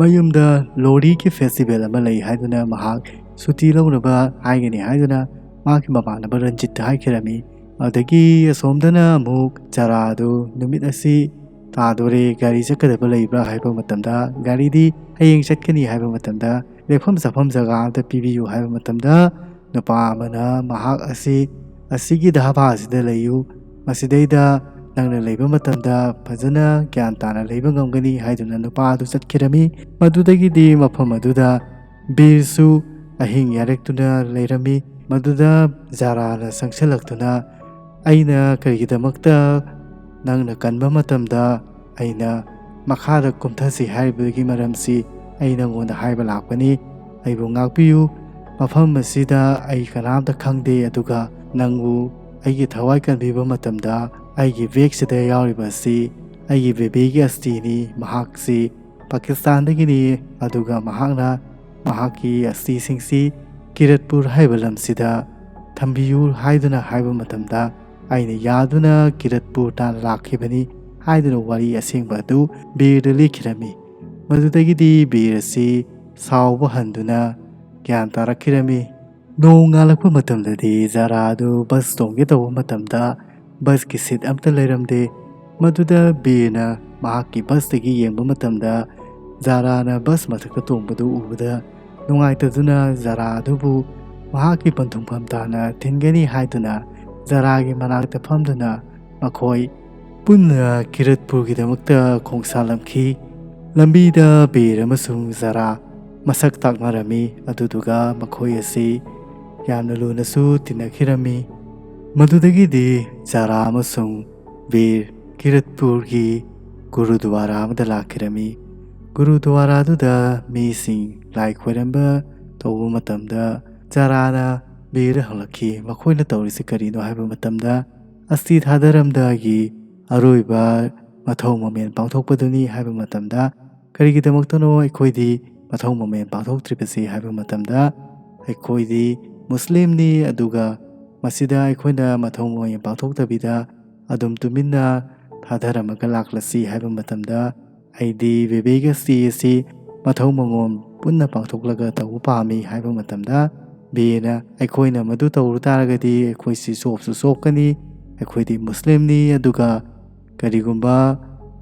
ꯃꯌꯨꯝꯗ ꯂꯣꯔꯤꯒꯤ ꯐꯦꯁꯇꯤꯚꯦꯜ ꯑꯃ ꯂꯩ ꯍꯥꯏꯗꯨꯅ ꯃꯍꯥꯛ ꯁꯨꯇꯤ ꯂꯧꯅꯕ ꯍꯥꯏꯒꯅꯤ ꯍꯥꯏꯗꯨꯅ ꯃꯍꯥꯛꯀꯤ ꯃꯃꯥꯟꯅꯕ ꯔꯟꯖꯤꯠꯇ ꯍꯥꯏꯈꯤꯔꯝꯃꯤ꯫ ꯑꯗꯒꯤ ꯑꯁꯣꯝꯗꯅ ꯑꯃꯨꯛ ꯖꯥꯔꯥꯗꯨ ꯅꯨꯃꯤꯠ ꯑꯁꯤ ꯇꯥꯗꯣꯔꯦ, ꯒꯥꯔꯤ ꯆꯠꯀꯗꯕ ꯂꯩꯕ꯭ꯔꯥ ꯍꯥꯏꯕ ꯃꯇꯝꯗ, ꯒꯥꯔꯤꯗꯤ ꯍꯌꯦꯡ ꯆꯠꯀꯅꯤ ꯍꯥꯏꯕ ꯃꯇꯝꯗ, ꯂꯦꯛꯐꯝ ꯆꯥꯐꯝ ꯖꯒꯥ ꯑꯃꯗ ꯄꯤꯕꯤꯌꯨ ꯍꯥꯏꯕ ꯃꯇꯝꯗ, ꯅꯨꯄꯥ ꯑꯃꯅ ꯃꯍꯥꯛ ꯑꯁꯤ ꯑꯁꯤꯒꯤ ꯙꯥꯕꯥ ꯑꯁꯤꯗ ꯂꯩꯌꯨ, ꯃꯁꯤꯗꯩꯗ ꯅꯪꯅ ꯂꯩꯕ ꯃꯇꯝꯗ ꯐꯖꯅ ꯒ꯭ꯌꯥꯟ ꯇꯥꯅ ꯂꯩꯕ ꯉꯝꯒꯅꯤ ꯍꯥꯏꯗꯨꯅ ꯅꯨꯄꯥ ꯑꯗꯨ ꯆꯠꯈꯤꯔꯝꯃꯤ꯫ ꯃꯗꯨꯗꯒꯤꯗꯤ ꯃꯐꯝ ꯑꯗꯨꯗ ꯕꯤꯔꯁꯨ ꯑꯍꯤꯡ ꯌꯥꯔꯦꯛꯇꯨꯅ ꯂꯩꯔꯝꯃꯤ꯫ ꯃꯗꯨꯗ ꯖꯥꯔꯥꯅ ꯆꯪꯁꯤꯜꯂꯛꯇꯨꯅ, "ꯑꯩꯅ ꯀꯔꯤꯒꯤꯗꯃꯛꯇ ꯅꯪꯅ ꯀꯟꯕ ꯃꯇꯝꯗ ꯑꯩꯅ ꯃꯈꯥꯗ ꯀꯨꯝꯊꯁꯤ ꯍꯥꯏꯔꯤꯕꯒꯤ ꯃꯔꯝꯁꯤ ꯑꯩ ꯅꯪꯉꯣꯟꯗ ꯍꯥꯏꯕ ꯂꯥꯛꯄꯅꯤ꯫ ꯑꯩꯕꯨ ꯉꯥꯛꯄꯤꯌꯨ꯫ ꯃꯐꯝ ꯑꯁꯤꯗ ꯑꯩ ꯀꯅꯥꯝꯇ ꯈꯪꯗꯦ, ꯑꯗꯨꯒ ꯅꯪꯕꯨ ꯑꯩꯒꯤ ꯊꯋꯥꯏ ꯀꯟꯕꯤꯕ ꯃꯇꯝꯗ ꯑꯩꯒꯤ ꯕꯦꯒꯁꯤꯗ ꯌꯥꯎꯔꯤꯕ ꯑꯁꯤ ꯑꯩꯒꯤ ꯕꯦꯕꯤꯒꯤ ꯑꯁꯇꯤꯅꯤ꯫ ꯃꯍꯥꯛꯁꯤ ꯄꯥꯀꯤꯁꯇꯥꯟꯗꯒꯤꯅꯤ, ꯑꯗꯨꯒ ꯃꯍꯥꯛꯅ ꯃꯍꯥꯛꯀꯤ ꯑꯁꯇꯤꯁꯤꯡꯁꯤ ꯀꯤꯔꯠꯄꯨꯔ ꯍꯥꯏꯕ ꯂꯝꯁꯤꯗ ꯊꯝꯕꯤꯌꯨ ꯍꯥꯏꯗꯨꯅ ꯍꯥꯏꯕ ꯃꯇꯝꯗ, ꯑꯩꯅ ꯌꯥꯗꯨꯅ ꯀꯤꯔꯠꯄꯨꯔ ꯇꯥꯟꯅ ꯂꯥꯛꯈꯤꯕꯅꯤ ꯍꯥꯏꯗꯨꯅ ꯋꯥꯔꯤ ꯑꯁꯦꯡꯕ ꯑꯗꯨ ꯕꯤꯔꯗ ꯂꯤꯈꯤꯔꯝꯃꯤ꯫ ꯃꯗꯨꯗꯒꯤꯗꯤ ꯕꯤꯔ ꯑꯁꯤ ꯁꯥꯎꯕ ꯍꯟꯗꯨꯅ ꯒ꯭ꯌꯥꯟ ꯇꯥꯔꯛꯈꯤꯔꯝꯃꯤ꯫ ꯅꯣꯡ ꯉꯥꯜꯂꯛꯄ ꯃꯇꯝꯗꯗꯤ ꯖꯥꯔꯥ ꯑꯗꯨ ꯕꯁ ꯇꯣꯡꯒꯦ ꯇꯧꯕ ꯃꯇꯝꯗ ꯕꯁꯀꯤ ꯁꯤꯠ ꯑꯝꯇ ꯂꯩꯔꯝꯗꯦ꯫ ꯃꯗꯨꯗ ꯕꯤꯔꯅ ꯃꯍꯥꯛꯀꯤ ꯕꯁꯇꯒꯤ ꯌꯦꯡꯕ ꯃꯇꯝꯗ ꯖꯥꯔꯥꯅ ꯕꯁ ꯃꯊꯛꯇ ꯇꯣꯡꯕꯗꯨ ꯎꯕꯗ ꯅꯨꯡꯉꯥꯏꯇꯗꯨꯅ ꯖꯥꯔꯥ ꯑꯗꯨꯕꯨ ꯃꯍꯥꯛꯀꯤ ꯄꯟꯊꯨꯡꯐꯝ ꯇꯥꯅ ꯊꯤꯟꯒꯅꯤ ꯍꯥꯏꯗꯨꯅ ꯖꯥꯔꯥꯒꯤ ꯃꯅꯥꯛꯇ ꯐꯝꯗꯨꯅ ꯃꯈꯣꯏ ꯄꯨꯟꯅ ꯀꯤꯔꯠꯄꯨꯔꯒꯤꯗꯃꯛꯇ ꯈꯣꯡꯁꯥꯜꯂꯝꯈꯤ꯫ ꯂꯝꯕꯤꯗ ꯕꯤꯔ ꯑꯃꯁꯨꯡ ꯖꯥꯔꯥ ꯃꯁꯛ ꯇꯥꯛꯅꯔꯝꯃꯤ, ꯑꯗꯨꯗꯨꯒ ꯃꯈꯣꯏ ꯑꯁꯤ ꯌꯥꯝꯅ ꯂꯨꯅꯁꯨ ꯇꯤꯟꯅꯈꯤꯔꯝꯃꯤ꯫ ꯃꯗꯨꯗꯒꯤꯗꯤ ꯖꯥꯔꯥ ꯑꯃꯁꯨꯡ ꯕꯤꯔ ꯀꯤꯔꯠꯄꯨꯔꯒꯤ ꯒꯨꯔꯨꯗ꯭ꯋꯥꯔꯥ ꯑꯃꯗ ꯂꯥꯛꯈꯤꯔꯝꯃꯤ꯫ ꯒꯨꯔꯨꯗ꯭ꯋꯥꯔꯥꯗꯨꯗ ꯃꯤꯁꯤꯡ ꯂꯥꯏ ꯈꯣꯏꯔꯝꯕ ꯇꯧꯕ ꯃꯇꯝꯗ ꯖꯥꯔꯥꯅ ꯕꯤꯔꯗ ꯍꯪꯂꯛꯈꯤ, ꯃꯈꯣꯏꯅ ꯇꯧꯔꯤꯁꯤ ꯀꯔꯤꯅꯣ ꯍꯥꯏꯕ ꯃꯇꯝꯗ, ꯑꯁꯇꯤ ꯊꯥꯗꯔꯝꯗꯥꯏꯒꯤ ꯑꯔꯣꯏꯕ ꯃꯊꯧ ꯃꯃꯦꯟ ꯄꯥꯡꯊꯣꯛꯄꯗꯨꯅꯤ ꯍꯥꯏꯕ ꯃꯇꯝꯗ, ꯀꯔꯤꯒꯤꯗꯃꯛꯇꯅꯣ ꯑꯩꯈꯣꯏꯗꯤ ꯃꯊꯧ ꯃꯃꯦꯟ ꯄꯥꯡꯊꯣꯛꯇ꯭ꯔꯤꯕꯁꯤ ꯍꯥꯏꯕ ꯃꯇꯝꯗ, ꯑꯩꯈꯣꯏꯗꯤ ꯃꯨꯁꯂꯤꯝꯅꯤ, ꯑꯗꯨꯒ ꯃꯁꯤꯗ ꯑꯩꯈꯣꯏꯅ ꯃꯊꯧ ꯃꯃꯦꯟ ꯄꯥꯡꯊꯣꯛꯇꯕꯤꯗ ꯑꯗꯨꯝ ꯇꯨꯃꯤꯟꯅ ꯊꯥꯗꯔꯝꯃꯒ ꯂꯥꯛꯂꯁꯤ ꯍꯥꯏꯕ ꯃꯇꯝꯗ, ꯑꯩꯗꯤ ꯕꯦꯕꯦꯒꯤ ꯑꯁꯇꯤ ꯑꯁꯤ ꯃꯊꯧ ꯃꯉꯣꯟ ꯄꯨꯟꯅ ꯄꯥꯡꯊꯣꯛꯂꯒ ꯇꯧꯕ ꯄꯥꯝꯃꯤ ꯍꯥꯏꯕ ꯃꯇꯝꯗ, ꯕꯤꯔꯅ ꯑꯩꯈꯣꯏꯅ ꯃꯗꯨ ꯇꯧꯔꯨ ꯇꯥꯔꯒꯗꯤ ꯑꯩꯈꯣꯏꯁꯤ ꯆꯣꯞꯁꯨ ꯆꯣꯞꯀꯅꯤ, ꯑꯩꯈꯣꯏꯗꯤ ꯃꯨꯁꯂꯤꯝꯅꯤ, ꯑꯗꯨꯒ ꯀꯔꯤꯒꯨꯝꯕ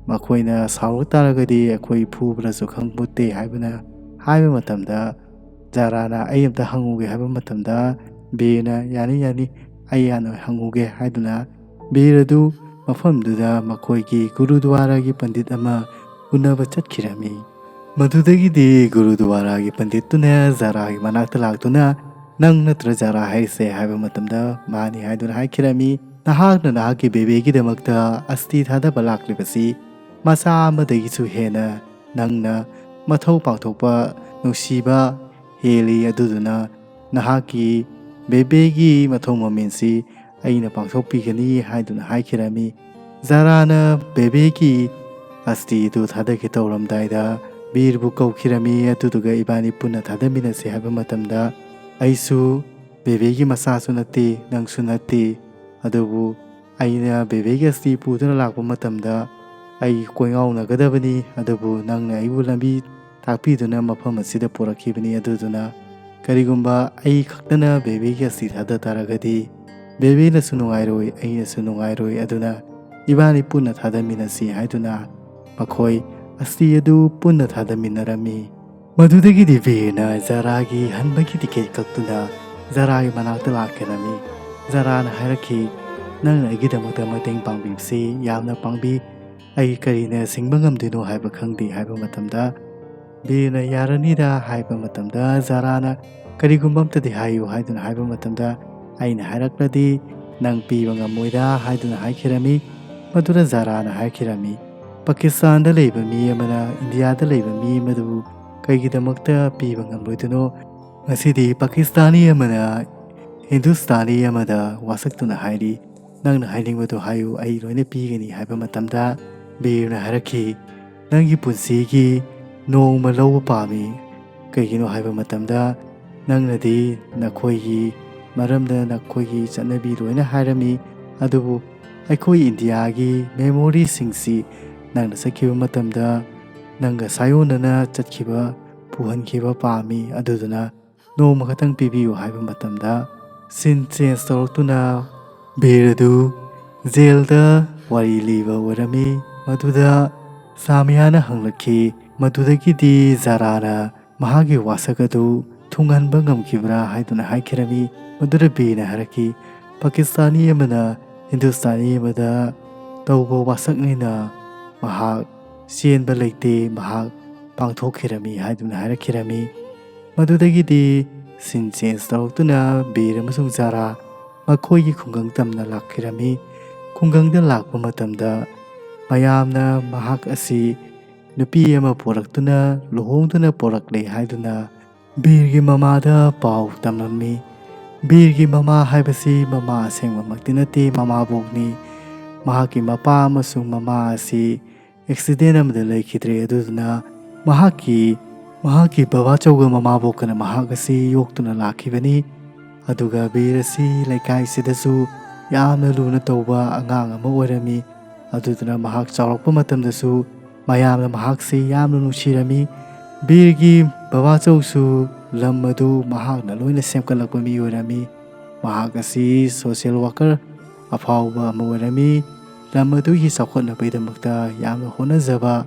ꯃꯈꯣꯏꯅ ꯁꯥꯎꯔꯛ ꯇꯥꯔꯒꯗꯤ ꯑꯩꯈꯣꯏ ꯐꯨꯕ꯭ꯔꯁꯨ ꯈꯪꯄꯣꯠꯇꯦ ꯍꯥꯏꯕꯅ ꯍꯥꯏꯕ ꯃꯇꯝꯗ, ꯖꯥꯔꯥꯅ ꯑꯩ ꯑꯝꯇ ꯍꯪꯉꯨꯒꯦ ꯍꯥꯏꯕ ꯃꯇꯝꯗ, ꯕꯤꯔꯅ ꯌꯥꯅꯤ ꯌꯥꯅꯤ, ꯑꯩ ꯍꯥꯟꯅ ꯍꯪꯉꯨꯒꯦ ꯍꯥꯏꯗꯨꯅ ꯕꯤꯔ ꯑꯗꯨ ꯃꯐꯝꯗꯨꯗ ꯃꯈꯣꯏꯒꯤ ꯒꯨꯔꯨꯗ꯭ꯋꯥꯔꯥꯒꯤ ꯄꯟꯗꯤꯠ ꯑꯃ ꯎꯅꯕ ꯆꯠꯈꯤꯔꯝꯃꯤ꯫ ꯃꯗꯨꯗꯒꯤꯗꯤ ꯒꯨꯔꯨꯗ꯭ꯋꯥꯔꯥꯒꯤ ꯄꯟꯗꯤꯠꯇꯨꯅ ꯖꯥꯔꯥꯒꯤ ꯃꯅꯥꯛꯇ ꯂꯥꯛꯇꯨꯅ, "ꯅꯪ ꯅꯠꯇ꯭ꯔ ꯖꯥꯔꯥ ꯍꯥꯏꯔꯤꯁꯦ?" ꯍꯥꯏꯕ ꯃꯇꯝꯗ, "ꯃꯥꯅꯤ" ꯍꯥꯏꯗꯨꯅ ꯍꯥꯏꯈꯤꯔꯝꯃꯤ꯫ "ꯅꯍꯥꯛꯅ ꯅꯍꯥꯛꯀꯤ ꯕꯦꯕꯦꯒꯤꯗꯃꯛꯇ ꯑꯁꯇꯤ ꯊꯥꯗꯕ ꯂꯥꯛꯂꯤꯕꯁꯤ ꯃꯆꯥ ꯑꯃꯗꯒꯤꯁꯨ ꯍꯦꯟꯅ ꯅꯪꯅ ꯃꯊꯧ ꯄꯥꯡꯊꯣꯛꯄ ꯅꯨꯡꯁꯤꯕ ꯍꯦꯜꯂꯤ, ꯑꯗꯨꯗꯨꯅ ꯅꯍꯥꯛꯀꯤ ꯕꯦꯕꯦꯒꯤ ꯃꯊꯧ ꯃꯃꯦꯟꯁꯤ ꯑꯩꯅ ꯄꯥꯡꯊꯣꯛꯄꯤꯒꯅꯤ" ꯍꯥꯏꯗꯨꯅ ꯍꯥꯏꯈꯤꯔꯝꯃꯤ꯫ ꯖꯥꯔꯥꯅ ꯕꯦꯕꯦꯒꯤ ꯑꯁꯇꯤꯗꯨ ꯊꯥꯗꯒꯦ ꯇꯧꯔꯝꯗꯥꯏꯗ ꯕꯤꯔꯕꯨ ꯀꯧꯈꯤꯔꯝꯃꯤ, ꯑꯗꯨꯗꯨꯒ ꯏꯕꯥꯅꯤ ꯄꯨꯟꯅ ꯊꯥꯗꯃꯤꯟꯅꯁꯤ ꯍꯥꯏꯕ ꯃꯇꯝꯗ, ꯑꯩꯁꯨ ꯕꯦꯕꯦꯒꯤ ꯃꯆꯥꯁꯨ ꯅꯠꯇꯦ, ꯅꯪꯁꯨ ꯅꯠꯇꯦ꯫ ꯑꯗꯨꯕꯨ ꯑꯩꯅ ꯕꯦꯕꯦꯒꯤ ꯑꯁꯇꯤ ꯄꯨꯗꯨꯅ ꯂꯥꯛꯄ ꯃꯇꯝꯗ ꯑꯩ ꯀꯣꯏꯉꯥꯎꯅꯒꯗꯕꯅꯤ, ꯑꯗꯨꯕꯨ ꯅꯪꯅ ꯑꯩꯕꯨ ꯂꯝꯕꯤ ꯇꯥꯛꯄꯤꯗꯨꯅ ꯃꯐꯝ ꯑꯁꯤꯗ ꯄꯨꯔꯛꯈꯤꯕꯅꯤ꯫ ꯑꯗꯨꯗꯨꯅ ꯀꯔꯤꯒꯨꯝꯕ ꯑꯩ ꯈꯛꯇꯅ ꯕꯦꯕꯦꯒꯤ ꯑꯁꯇꯤ ꯊꯥꯗ ꯇꯥꯔꯒꯗꯤ ꯕꯦꯕꯦꯅꯁꯨ ꯅꯨꯡꯉꯥꯏꯔꯣꯏ, ꯑꯩꯅꯁꯨ ꯅꯨꯡꯉꯥꯏꯔꯣꯏ꯫ ꯑꯗꯨꯅ ꯏꯕꯥꯅꯤ ꯄꯨꯟꯅ ꯊꯥꯗꯃꯤꯟꯅꯁꯤ ꯍꯥꯏꯗꯨꯅ ꯃꯈꯣꯏ ꯑꯁꯇꯤ ꯑꯗꯨ ꯄꯨꯟꯅ ꯊꯥꯗꯃꯤꯟꯅꯔꯝꯃꯤ꯫ ꯃꯗꯨꯗꯒꯤꯗꯤ ꯕꯤꯔꯅ ꯖꯥꯔꯥꯒꯤ ꯍꯟꯕꯒꯤ ꯇꯤꯀꯦꯠ ꯀꯛꯇꯨꯅ ꯖꯥꯔꯥꯒꯤ ꯃꯅꯥꯛꯇ ꯂꯥꯛꯈꯤꯔꯝꯃꯤ꯫ ꯖꯥꯔꯥꯅ ꯍꯥꯏꯔꯛꯈꯤ, "ꯅꯪꯅ ꯑꯩꯒꯤꯗꯃꯛꯇ ꯃꯇꯦꯡ ꯄꯥꯡꯕꯤꯕꯁꯤ ꯌꯥꯝꯅ ꯄꯥꯡꯕꯤ꯫ ꯑꯩ ꯀꯔꯤꯅ ꯁꯤꯡꯕ ꯉꯝꯗꯣꯏꯅꯣ ꯍꯥꯏꯕ ꯈꯪꯗꯦ" ꯍꯥꯏꯕ ꯃꯇꯝꯗ ꯕꯤꯔꯅ "ꯌꯥꯔꯅꯤꯗ" ꯍꯥꯏꯕ ꯃꯇꯝꯗ ꯖꯥꯔꯥꯅ "ꯀꯔꯤꯒꯨꯝꯕ ꯑꯝꯇꯗꯤ ꯍꯥꯏꯌꯨ" ꯍꯥꯏꯗꯨꯅ ꯍꯥꯏꯕ ꯃꯇꯝꯗ "ꯑꯩꯅ ꯍꯥꯏꯔꯛꯂꯗꯤ ꯅꯪ ꯄꯤꯕ ꯉꯝꯃꯣꯏꯗ" ꯍꯥꯏꯗꯨꯅ ꯍꯥꯏꯈꯤꯔꯝꯃꯤ꯫ ꯃꯗꯨꯗ ꯖꯥꯔꯥꯅ ꯍꯥꯏꯈꯤꯔꯝꯃꯤ, "ꯄꯥꯀꯤꯁꯇꯥꯟꯗ ꯂꯩꯕ ꯃꯤ ꯑꯃꯅ ꯏꯟꯗꯤꯌꯥꯗ ꯂꯩꯕ ꯃꯤ ꯑꯃꯗꯨꯕꯨ ꯀꯩꯒꯤꯗꯃꯛꯇ ꯄꯤꯕ ꯉꯝꯂꯣꯏꯗꯣꯏꯅꯣ? ꯉꯁꯤꯗꯤ ꯄꯥꯀꯤꯁꯇꯥꯅꯤ ꯑꯃꯅ ꯍꯤꯟꯗꯨꯁꯇꯥꯅꯤ ꯑꯃꯗ ꯋꯥꯁꯛꯇꯨꯅ ꯍꯥꯏꯔꯤ, ꯅꯪꯅ ꯍꯥꯏꯅꯤꯡꯕꯗꯨ ꯍꯥꯏꯌꯨ, ꯑꯩ ꯂꯣꯏꯅ ꯄꯤꯒꯅꯤ" ꯍꯥꯏꯕ ꯃꯇꯝꯗ ꯕꯤꯔꯅ ꯍꯥꯏꯔꯛꯈꯤ, "ꯅꯪꯒꯤ ꯄꯨꯟꯁꯤꯒꯤ ꯅꯣꯡꯃ ꯂꯧꯕ ꯄꯥꯝꯃꯤ꯫ ꯀꯩꯒꯤꯅꯣ ꯍꯥꯏꯕ ꯃꯇꯝꯗ ꯅꯪꯅꯗꯤ ꯅꯈꯣꯏꯒꯤ ꯃꯔꯝꯗ ꯅꯈꯣꯏꯒꯤ ꯆꯠꯅꯕꯤ ꯂꯣꯏꯅ ꯍꯥꯏꯔꯝꯃꯤ, ꯑꯗꯨꯕꯨ ꯑꯩꯈꯣꯏ ꯏꯟꯗꯤꯌꯥꯒꯤ ꯃꯦꯃꯣꯔꯤꯁꯤꯡꯁꯤ ꯅꯪꯅ ꯆꯠꯈꯤꯕ ꯃꯇꯝꯗ ꯅꯪꯒ ꯁꯥꯌꯣꯟꯅꯅ ꯆꯠꯈꯤꯕ ꯄꯨꯍꯟꯈꯤꯕ ꯄꯥꯝꯃꯤ꯫ ꯑꯗꯨꯗꯨꯅ ꯅꯣꯡꯃ ꯈꯛꯇꯪ ꯄꯤꯕꯤꯌꯨ" ꯍꯥꯏꯕ ꯃꯇꯝꯗ ꯁꯤꯟ ꯆꯦꯟꯖ ꯇꯧꯔꯛꯇꯨꯅ ꯕꯤꯔ ꯑꯗꯨ ꯖꯦꯜꯗ ꯋꯥꯔꯤ ꯂꯤꯕ ꯑꯣꯏꯔꯝꯃꯤ꯫ ꯃꯗꯨꯗ ꯁꯥꯃꯤꯌꯥꯅ ꯍꯪꯂꯛꯈꯤ, ꯃꯗꯨꯗꯒꯤꯗꯤ ꯖꯥꯔꯥꯅ ꯃꯍꯥꯛꯀꯤ ꯋꯥꯁꯛ ꯑꯗꯨ ꯊꯨꯡꯍꯟꯕ ꯉꯝꯈꯤꯕ꯭ꯔꯥ ꯍꯥꯏꯗꯨꯅ ꯍꯥꯏꯈꯤꯔꯝꯃꯤ꯫ ꯃꯗꯨꯗ ꯕꯤꯔꯅ ꯍꯥꯏꯔꯛꯈꯤ, "ꯄꯥꯀꯤꯁꯇꯥꯅꯤ ꯑꯃꯅ ꯍꯤꯟꯗꯨꯁꯇꯥꯅꯤ ꯑꯃꯗ ꯇꯧꯕ ꯋꯥꯁꯛꯅꯤꯅ ꯃꯍꯥꯛ ꯆꯦꯟꯕ ꯂꯩꯇꯦ, ꯃꯍꯥꯛ ꯄꯥꯡꯊꯣꯛꯈꯤꯔꯝꯃꯤ" ꯍꯥꯏꯗꯨꯅ ꯍꯥꯏꯔꯛꯈꯤꯔꯝꯃꯤ꯫ ꯃꯗꯨꯗꯒꯤꯗꯤ ꯁꯤꯟ ꯆꯦꯟꯖ ꯇꯧꯔꯛꯇꯨꯅ ꯕꯤꯔ ꯑꯃꯁꯨꯡ ꯖꯥꯔꯥ ꯃꯈꯣꯏꯒꯤ ꯈꯨꯡꯒꯪ ꯇꯝꯅ ꯂꯥꯛꯈꯤꯔꯝꯃꯤ꯫ ꯈꯨꯡꯒꯪꯗ ꯂꯥꯛꯄ ꯃꯇꯝꯗ ꯃꯌꯥꯝꯅ ꯃꯍꯥꯛ ꯑꯁꯤ ꯅꯨꯄꯤ ꯑꯃ ꯄꯨꯔꯛꯇꯨꯅ ꯂꯨꯍꯣꯡꯗꯨꯅ ꯄꯨꯔꯛꯂꯦ ꯍꯥꯏꯗꯨꯅ ꯕꯤꯔꯒꯤ ꯃꯃꯥꯗ ꯄꯥꯎ ꯇꯝꯂꯝꯃꯤ꯫ ꯕꯤꯔꯒꯤ ꯃꯃꯥ ꯍꯥꯏꯕꯁꯤ ꯃꯃꯥ ꯑꯁꯦꯡꯕꯃꯛꯇꯤ ꯅꯠꯇꯦ, ꯃꯃꯥꯕꯣꯛꯅꯤ꯫ ꯃꯍꯥꯛꯀꯤ ꯃꯄꯥ ꯑꯃꯁꯨꯡ ꯃꯃꯥ ꯑꯁꯤ ꯑꯦꯛꯁꯤꯗꯦꯟ ꯑꯃꯗ ꯂꯩꯈꯤꯗ꯭ꯔꯦ꯫ ꯑꯗꯨꯗꯨꯅ ꯃꯍꯥꯛꯀꯤ, ꯃꯍꯥꯛꯀꯤ ꯕꯕꯥꯆꯧꯒ ꯃꯃꯥꯕꯣꯛꯀꯅ ꯃꯍꯥꯛ ꯑꯁꯤ ꯌꯣꯛꯇꯨꯅ ꯂꯥꯛꯈꯤꯕꯅꯤ꯫ ꯑꯗꯨꯒ ꯕꯤꯔ ꯑꯁꯤ ꯂꯩꯀꯥꯏꯁꯤꯗꯁꯨ ꯌꯥꯝꯅ ꯂꯨꯅ ꯇꯧꯕ ꯑꯉꯥꯡ ꯑꯃ ꯑꯣꯏꯔꯝꯃꯤ꯫ ꯑꯗꯨꯗꯨꯅ ꯃꯍꯥꯛ ꯆꯥꯎꯔꯛꯄ ꯃꯇꯝꯗꯁꯨ ꯃꯌꯥꯝꯅ ꯃꯍꯥꯛꯁꯤ ꯌꯥꯝꯅ ꯅꯨꯡꯁꯤꯔꯝꯃꯤ꯫ ꯕꯤꯔꯒꯤ ꯕꯕꯥꯆꯧꯁꯨ ꯂꯝ ꯑꯗꯨ ꯃꯍꯥꯛꯅ ꯂꯣꯏꯅ ꯁꯦꯝꯒꯠꯂꯛꯄ ꯃꯤ ꯑꯣꯏꯔꯝꯃꯤ꯫ ꯃꯍꯥꯛ ꯑꯁꯤ ꯁꯣꯁꯤꯌꯦꯜ ꯋꯥꯀꯔ ꯑꯐꯥꯎꯕ ꯑꯃ ꯑꯣꯏꯔꯝꯃꯤ꯫ ꯂꯝ ꯑꯗꯨꯒꯤ ꯆꯥꯎꯈꯠꯅꯕꯒꯤꯗꯃꯛꯇ ꯌꯥꯝꯅ ꯍꯣꯠꯅꯖꯕ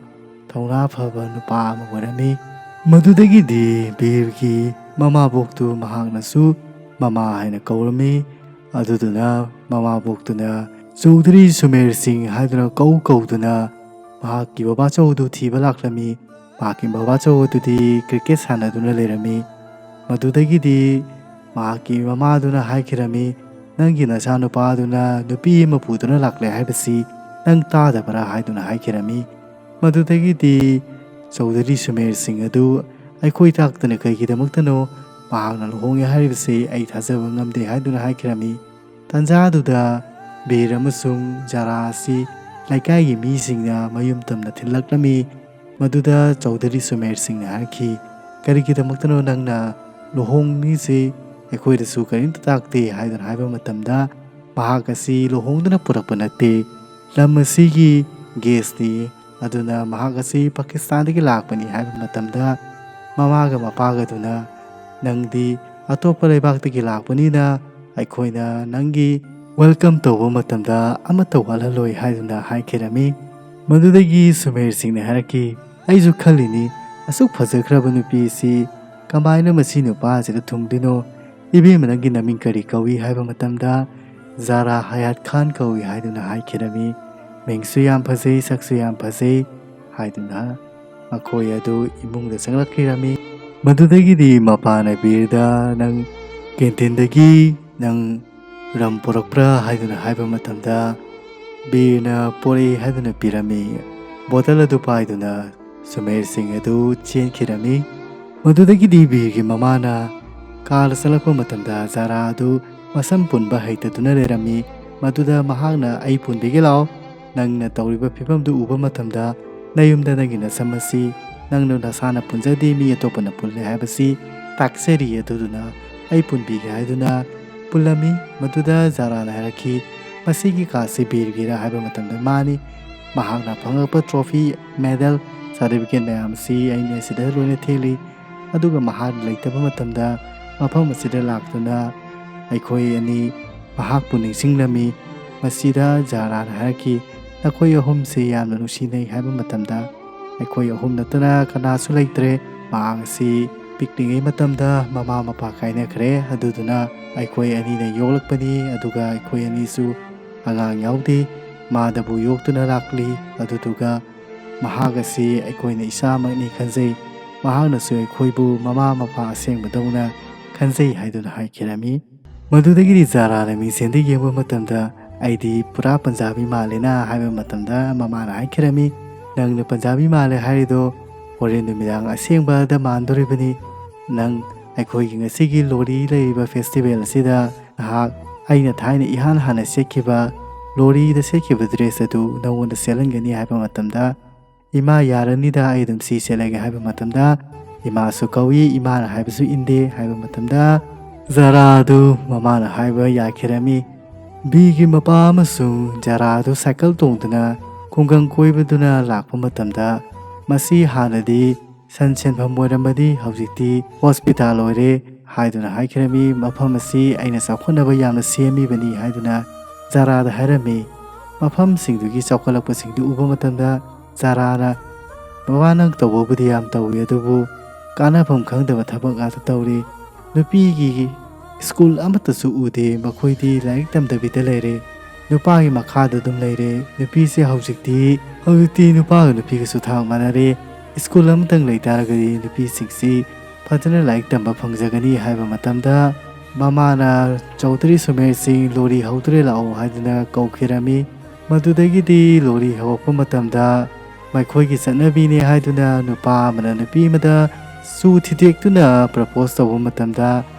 ꯊꯧꯅꯥ ꯐꯕ ꯅꯨꯄꯥ ꯑꯃ ꯑꯣꯏꯔꯝꯃꯤ꯫ ꯃꯗꯨꯗꯒꯤꯗꯤ ꯕꯤꯔꯒꯤ ꯃꯃꯥꯕꯣꯛꯇꯨ ꯃꯍꯥꯛꯅꯁꯨ ꯃꯃꯥ ꯍꯥꯏꯅ ꯀꯧꯔꯝꯃꯤ꯫ ꯑꯗꯨꯗꯨꯅ ꯃꯃꯥꯕꯣꯛꯇꯨꯅ ꯆꯧꯙꯔꯤ ꯁꯨꯃꯦꯔ ꯁꯤꯡ ꯍꯥꯏꯗꯨꯅ ꯀꯧ ꯀꯧꯗꯨꯅ ꯃꯍꯥꯛꯀꯤ ꯕꯕꯥꯆꯧ ꯑꯗꯨ ꯊꯤꯕ ꯂꯥꯛꯂꯝꯃꯤ꯫ ꯃꯍꯥꯛꯀꯤ ꯕꯕꯥꯆꯧ ꯑꯗꯨꯗꯤ ꯀ꯭ꯔꯤꯀꯦꯠ ꯁꯥꯟꯅꯗꯨꯅ ꯂꯩꯔꯝꯃꯤ꯫ ꯃꯗꯨꯗꯒꯤꯗꯤ ꯃꯍꯥꯛꯀꯤ ꯃꯃꯥꯗꯨꯅ ꯍꯥꯏꯈꯤꯔꯝꯃꯤ, "ꯅꯪꯒꯤ ꯅꯆꯥꯅꯨꯄꯥꯗꯨꯅ ꯅꯨꯄꯤ ꯑꯃ ꯄꯨꯗꯨꯅ ꯂꯥꯛꯂꯦ ꯍꯥꯏꯕꯁꯤ ꯅꯪ ꯇꯥꯗꯕ꯭ꯔꯥ?" ꯍꯥꯏꯗꯨꯅ ꯍꯥꯏꯈꯤꯔꯝꯃꯤ꯫ ꯃꯗꯨꯗꯒꯤꯗꯤ ꯆꯧꯙꯔꯤ ꯁꯨꯃꯦꯔ ꯁꯤꯡ ꯑꯗꯨ ꯑꯩꯈꯣꯏ ꯇꯥꯛꯇꯅ ꯀꯩꯒꯤꯗꯃꯛꯇꯅꯣ ꯃꯍꯥꯛꯅ ꯂꯨꯍꯣꯡꯉꯦ ꯍꯥꯏꯔꯤꯕꯁꯤ ꯑꯩ ꯊꯥꯖꯕ ꯉꯝꯗꯦ ꯍꯥꯏꯗꯨꯅ ꯍꯥꯏꯈꯤꯔꯝꯃꯤ꯫ ꯇꯥꯟꯖꯥꯗꯨꯗ ꯕꯤꯔ ꯑꯃꯁꯨꯡ ꯖꯥꯔꯥ ꯑꯁꯤ ꯂꯩꯀꯥꯏꯒꯤ ꯃꯤꯁꯤꯡꯅ ꯃꯌꯨꯝ ꯇꯝꯅ ꯊꯤꯜꯂꯛꯂꯝꯃꯤ꯫ ꯃꯗꯨꯗ ꯆꯧꯙꯔꯤ ꯁꯨꯃꯦꯔ ꯁꯤꯡꯅ ꯍꯥꯏꯔꯛꯈꯤ, "ꯀꯔꯤꯒꯤꯗꯃꯛꯇꯅꯣ ꯅꯪꯅ ꯂꯨꯍꯣꯡꯂꯤꯁꯤ? ꯑꯩꯈꯣꯏꯗꯁꯨ ꯀꯔꯤꯝꯇ ꯇꯥꯛꯇꯦ" ꯍꯥꯏꯗꯨꯅ ꯍꯥꯏꯕ ꯃꯇꯝꯗ, ꯃꯍꯥꯛ ꯑꯁꯤ ꯂꯨꯍꯣꯡꯗꯨꯅ ꯄꯨꯔꯛꯄ ꯅꯠꯇꯦ, ꯂꯝ ꯑꯁꯤꯒꯤ ꯒꯦꯁꯅꯤ, ꯑꯗꯨꯅ ꯃꯍꯥꯛ ꯑꯁꯤ ꯄꯥꯀꯤꯁꯇꯥꯟꯗꯒꯤ ꯂꯥꯛꯄꯅꯤ ꯍꯥꯏꯕ ꯃꯇꯝꯗ, ꯃꯃꯥꯒ ꯃꯄꯥꯒꯗꯨꯅ, "ꯅꯪꯗꯤ ꯑꯇꯣꯞꯄ ꯂꯩꯕꯥꯛꯇꯒꯤ ꯂꯥꯛꯄꯅꯤꯅ ꯑꯩꯈꯣꯏꯅ ꯅꯪꯒꯤ ꯋꯦꯜꯀꯝ ꯇꯧꯕ ꯃꯇꯝꯗ ꯑꯃꯠꯇ ꯋꯥꯠꯍꯜꯂꯣꯏ" ꯍꯥꯏꯗꯨꯅ ꯍꯥꯏꯈꯤꯔꯝꯃꯤ꯫ ꯃꯗꯨꯗꯒꯤ ꯁꯨꯃꯦꯔ ꯁꯤꯡꯅ ꯍꯥꯏꯔꯛꯈꯤ, "ꯑꯩꯁꯨ ꯈꯜꯂꯤꯅꯤ, ꯑꯁꯨꯛ ꯐꯖꯈ꯭ꯔꯕ ꯅꯨꯄꯤ ꯑꯁꯤ ꯀꯃꯥꯏꯅ ꯃꯁꯤ ꯅꯨꯄꯥꯁꯤꯗ ꯊꯨꯡꯗꯣꯏꯅꯣ? ꯏꯕꯦꯝꯃ, ꯅꯪꯒꯤ ꯅꯃꯤꯡ ꯀꯔꯤ ꯀꯧꯏ?" ꯍꯥꯏꯕ ꯃꯇꯝꯗ, "ꯖꯥꯔꯥ ꯍꯌꯥꯠ ꯈꯥꯟ ꯀꯧꯏ" ꯍꯥꯏꯗꯨꯅ ꯍꯥꯏꯈꯤꯔꯝꯃꯤ꯫ "ꯃꯤꯡꯁꯨ ꯌꯥꯝ ꯐꯖꯩ, ꯁꯛꯁꯨ ꯌꯥꯝ ꯐꯖꯩ" ꯍꯥꯏꯗꯨꯅ ꯃꯈꯣꯏ ꯑꯗꯨ ꯏꯃꯨꯡꯗ ꯆꯪꯂꯛꯈꯤꯔꯝꯃꯤ꯫ ꯃꯗꯨꯗꯒꯤꯗꯤ ꯃꯄꯥꯅ ꯕꯤꯔꯗ, "ꯅꯪ ꯀꯦꯟꯇꯤꯟꯗꯒꯤ ꯅꯪ ꯔꯝ ꯄꯨꯔꯛꯄ꯭ꯔꯥ?" ꯍꯥꯏꯗꯨꯅ ꯍꯥꯏꯕ ꯃꯇꯝꯗ, ꯕꯤꯔꯅ ꯄꯣꯔꯛꯏ ꯍꯥꯏꯗꯨꯅ ꯄꯤꯔꯝꯃꯤ꯫ ꯕꯣꯇꯜ ꯑꯗꯨ ꯄꯥꯏꯗꯨꯅ ꯁꯨꯃꯦꯔ ꯁꯤꯡ ꯑꯗꯨ ꯆꯦꯟꯈꯤꯔꯝꯃꯤ꯫ ꯃꯗꯨꯗꯒꯤꯗꯤ ꯕꯤꯔꯒꯤ ꯃꯃꯥꯅ ꯀꯥꯔꯗ ꯆꯠꯂꯛꯄ ꯃꯇꯝꯗ ꯖꯥꯔꯥ ꯑꯗꯨ ꯃꯁꯝ ꯄꯨꯟꯕ ꯍꯩꯇꯗꯨꯅ ꯂꯩꯔꯝꯃꯤ꯫ ꯃꯗꯨꯗ ꯃꯍꯥꯛꯅ, "ꯑꯩ ꯄꯨꯟꯕꯤꯒꯦ ꯂꯥꯛꯑꯣ꯫ ꯅꯪꯅ ꯇꯧꯔꯤꯕ ꯐꯤꯕꯝꯗꯨ ꯎꯕ ꯃꯇꯝꯗ ꯅꯌꯨꯝꯗ ꯅꯪꯒꯤ ꯅꯁꯝ ꯑꯁꯤ ꯅꯪꯅ ꯅꯁꯥꯅ ꯄꯨꯟꯖꯗꯦ, ꯃꯤ ꯑꯇꯣꯞꯄꯅ ꯄꯨꯜꯂꯦ ꯍꯥꯏꯕꯁꯤ ꯇꯥꯛꯆꯔꯤ꯫ ꯑꯗꯨꯗꯨꯅ ꯑꯩ ꯄꯨꯟꯕꯤꯒꯦ ꯍꯥꯏꯗꯨꯅ ꯄꯨꯜꯂꯝꯃꯤ꯫ ꯃꯗꯨꯗ ꯖꯥꯔꯥꯅ ꯍꯥꯏꯔꯛꯈꯤ, "ꯃꯁꯤꯒꯤ ꯀꯥꯔꯗꯁꯤ ꯕꯤꯔꯒꯤꯔꯥ?" ꯍꯥꯏꯕ ꯃꯇꯝꯗ ꯃꯥꯅꯤ꯫ ꯃꯍꯥꯛꯅ ꯐꯪꯂꯛꯄ ꯇ꯭ꯔꯣꯐꯤ, ꯃꯦꯗꯜ, ꯁꯥꯔꯇꯤꯐꯤꯀꯦꯠ ꯃꯌꯥꯝ ꯑꯁꯤ ꯑꯩꯅ ꯁꯤꯗ ꯂꯣꯏꯅ ꯊꯦꯠꯂꯤ꯫ ꯑꯗꯨꯒ ꯃꯍꯥꯛ ꯂꯩꯇꯕ ꯃꯇꯝꯗ ꯃꯐꯝ ꯑꯁꯤꯗ ꯂꯥꯛꯇꯨꯅ ꯑꯩꯈꯣꯏ ꯑꯅꯤ ꯃꯍꯥꯛꯄꯨ ꯅꯤꯡꯁꯤꯡꯂꯝꯃꯤ꯫ ꯃꯁꯤꯗ ꯖꯥꯔꯥꯅ ꯍꯥꯏꯔꯛꯈꯤ, "ꯅꯈꯣꯏ ꯑꯍꯨꯝꯁꯤ ꯌꯥꯝꯅ ꯅꯨꯡꯁꯤꯅꯩ" ꯍꯥꯏꯕ ꯃꯇꯝꯗ, "ꯑꯩꯈꯣꯏ ꯑꯍꯨꯝ ꯅꯠꯇꯅ ꯀꯅꯥꯁꯨ ꯂꯩꯇ꯭ꯔꯦ꯫ ꯃꯍꯥꯛ ꯑꯁꯤ ꯄꯤꯛꯂꯤꯉꯩ ꯃꯇꯝꯗ ꯃꯃꯥ ꯃꯄꯥ ꯀꯥꯏꯅꯈ꯭ꯔꯦ, ꯑꯗꯨꯗꯨꯅ ꯑꯩꯈꯣꯏ ꯑꯅꯤꯅ ꯌꯣꯛꯂꯛꯄꯅꯤ, ꯑꯗꯨꯒ ꯑꯩꯈꯣꯏ ꯑꯅꯤꯁꯨ ꯑꯉꯥꯡ ꯌꯥꯎꯗꯦ꯫ ꯃꯥꯗꯕꯨ ꯌꯣꯛꯇꯨꯅ ꯂꯥꯛꯂꯤ, ꯑꯗꯨꯗꯨꯒ ꯃꯍꯥꯛ ꯑꯁꯤ ꯑꯩꯈꯣꯏꯅ ꯏꯆꯥꯃꯛꯅꯤ ꯈꯟꯖꯩ꯫ ꯃꯍꯥꯛꯅꯁꯨ ꯑꯩꯈꯣꯏꯕꯨ ꯃꯃꯥ ꯃꯄꯥ ꯑꯁꯦꯡꯕꯗꯧꯅ ꯈꯟꯖꯩ" ꯍꯥꯏꯗꯨꯅ ꯍꯥꯏꯈꯤꯔꯝꯃꯤ꯫ ꯃꯗꯨꯗꯒꯤꯗꯤ ꯖꯥꯔꯥꯅ ꯃꯤꯡꯁꯦꯟꯗ ꯌꯦꯡꯕ ꯃꯇꯝꯗ, "ꯑꯩꯗꯤ ꯄꯨꯔꯥ ꯄꯟꯖꯥꯕꯤ ꯃꯥꯜꯂꯦꯅ" ꯍꯥꯏꯕ ꯃꯇꯝꯗ ꯃꯃꯥꯅ ꯍꯥꯏꯈꯤꯔꯝꯃꯤ, "ꯅꯪꯅ ꯄꯟꯖꯥꯕꯤ ꯃꯥꯜꯂꯦ ꯍꯥꯏꯔꯤꯗꯣ ꯍꯣꯔꯦꯟ ꯅꯨꯃꯤꯗꯥꯡ ꯑꯁꯦꯡꯕꯗ ꯃꯥꯟꯗꯣꯔꯤꯕꯅꯤ꯫ ꯅꯪ ꯑꯩꯈꯣꯏꯒꯤ ꯉꯁꯤꯒꯤ ꯂꯣꯔꯤ ꯂꯩꯔꯤꯕ ꯐꯦꯁꯇꯤꯚꯦꯜ ꯑꯁꯤꯗ ꯅꯍꯥꯛ ꯑꯩꯅ ꯊꯥꯏꯅ ꯏꯍꯥꯟ ꯍꯥꯟꯅ ꯁꯦꯠꯈꯤꯕ, ꯂꯣꯔꯤꯗ ꯁꯦꯠꯈꯤꯕ ꯗ꯭ꯔꯦꯁ ꯑꯗꯨ ꯅꯉꯣꯟꯗ ꯁꯦꯠꯍꯟꯒꯅꯤ" ꯍꯥꯏꯕ ꯃꯇꯝꯗ, "ꯏꯃꯥ, ꯌꯥꯔꯅꯤꯗ, ꯑꯩ ꯑꯗꯨꯝ ꯁꯤ ꯁꯦꯠꯂꯒꯦ" ꯍꯥꯏꯕ ꯃꯇꯝꯗ, ꯏꯃꯥꯁꯨ ꯀꯧꯏ, ꯏꯃꯥꯅ ꯍꯥꯏꯕꯁꯨ ꯏꯟꯗꯦ ꯍꯥꯏꯕ ꯃꯇꯝꯗ, ꯖꯥꯔꯥ ꯑꯗꯨ ꯃꯃꯥꯅ ꯍꯥꯏꯕ ꯌꯥꯈꯤꯔꯝꯃꯤ꯫ ꯕꯤꯒꯤ ꯃꯄꯥ ꯑꯃꯁꯨꯡ ꯖꯥꯔꯥ ꯑꯗꯨ ꯁꯥꯏꯀꯜ ꯇꯣꯡꯗꯨꯅ ꯈꯨꯡꯒꯪ ꯀꯣꯏꯕꯗꯨꯅ ꯂꯥꯛꯄ ꯃꯇꯝꯗ, ꯃꯁꯤ ꯍꯥꯟꯅꯗꯤ ꯁꯟ ꯁꯦꯟꯐꯝ ꯑꯣꯏꯔꯝꯕꯗꯤ ꯍꯧꯖꯤꯛꯇꯤ ꯍꯣꯁꯄꯤꯇꯥꯜ ꯑꯣꯏꯔꯦ ꯍꯥꯏꯗꯨꯅ ꯍꯥꯏꯈꯤꯔꯝꯃꯤ꯫ "ꯃꯐꯝ ꯑꯁꯤ ꯑꯩꯅ ꯆꯥꯎꯈꯠꯅꯕ ꯌꯥꯝꯅ ꯁꯦꯝꯃꯤꯕꯅꯤ" ꯍꯥꯏꯗꯨꯅ ꯖꯥꯔꯥꯗ ꯍꯥꯏꯔꯝꯃꯤ꯫ ꯃꯐꯝꯁꯤꯡꯗꯨꯒꯤ ꯆꯥꯎꯈꯠꯂꯛꯄꯁꯤꯡꯗꯨ ꯎꯕ ꯃꯇꯝꯗ ꯖꯥꯔꯥꯅ, "ꯕꯕꯥ, ꯅꯪ ꯇꯧꯕꯕꯨꯗꯤ ꯌꯥꯝ ꯇꯧꯏ, ꯑꯗꯨꯕꯨ ꯀꯥꯟꯅꯐꯝ ꯈꯪꯗꯕ ꯊꯕꯛ ꯉꯥꯛꯇ ꯇꯧꯔꯤ꯫ ꯅꯨꯄꯤꯒꯤ ꯁ꯭ꯀꯨꯜ ꯑꯃꯠꯇꯁꯨ ꯎꯗꯦ, ꯃꯈꯣꯏꯗꯤ ꯂꯥꯏꯔꯤꯛ ꯇꯝꯗꯕꯤꯗ ꯂꯩꯔꯦ꯫ ꯅꯨꯄꯥꯒꯤ ꯃꯈꯥꯗ ꯑꯗꯨꯝ ꯂꯩꯔꯦ꯫ ꯅꯨꯄꯤꯁꯦ ꯍꯧꯖꯤꯛꯇꯤ, ꯍꯧꯖꯤꯛꯇꯤ ꯅꯨꯄꯥꯒ ꯅꯨꯄꯤꯒꯁꯨ ꯊꯥꯛ ꯃꯥꯟꯅꯔꯦ꯫ ꯁ꯭ꯀꯨꯜ ꯑꯃꯇꯪ ꯂꯩꯇꯥꯔꯒꯗꯤ ꯅꯨꯄꯤꯁꯤꯡꯁꯤ ꯐꯖꯅ ꯂꯥꯏꯔꯤꯛ ꯇꯝꯕ ꯐꯪꯖꯒꯅꯤ" ꯍꯥꯏꯕ ꯃꯇꯝꯗ, ꯃꯃꯥꯅ ꯆꯧꯙꯔꯤ ꯁꯨꯃꯦꯔ ꯁꯤꯡ ꯂꯣꯔꯤ ꯍꯧꯗꯨꯔꯦ ꯂꯥꯛꯑꯣ ꯍꯥꯏꯗꯨꯅ ꯀꯧꯈꯤꯔꯝꯃꯤ꯫ ꯃꯗꯨꯗꯒꯤꯗꯤ ꯂꯣꯔꯤ ꯍꯧꯔꯛꯄ ꯃꯇꯝꯗ ꯃꯈꯣꯏꯒꯤ ꯆꯠꯅꯕꯤꯅꯦ ꯍꯥꯏꯗꯨꯅ ꯅꯨꯄꯥ ꯑꯃꯅ ꯅꯨꯄꯤ ꯑꯃꯗ ꯆꯨ ꯊꯤꯗꯦꯛꯇꯨꯅ ꯄ꯭ꯔꯄꯣꯁ ꯇꯧꯕ ꯃꯇꯝꯗ,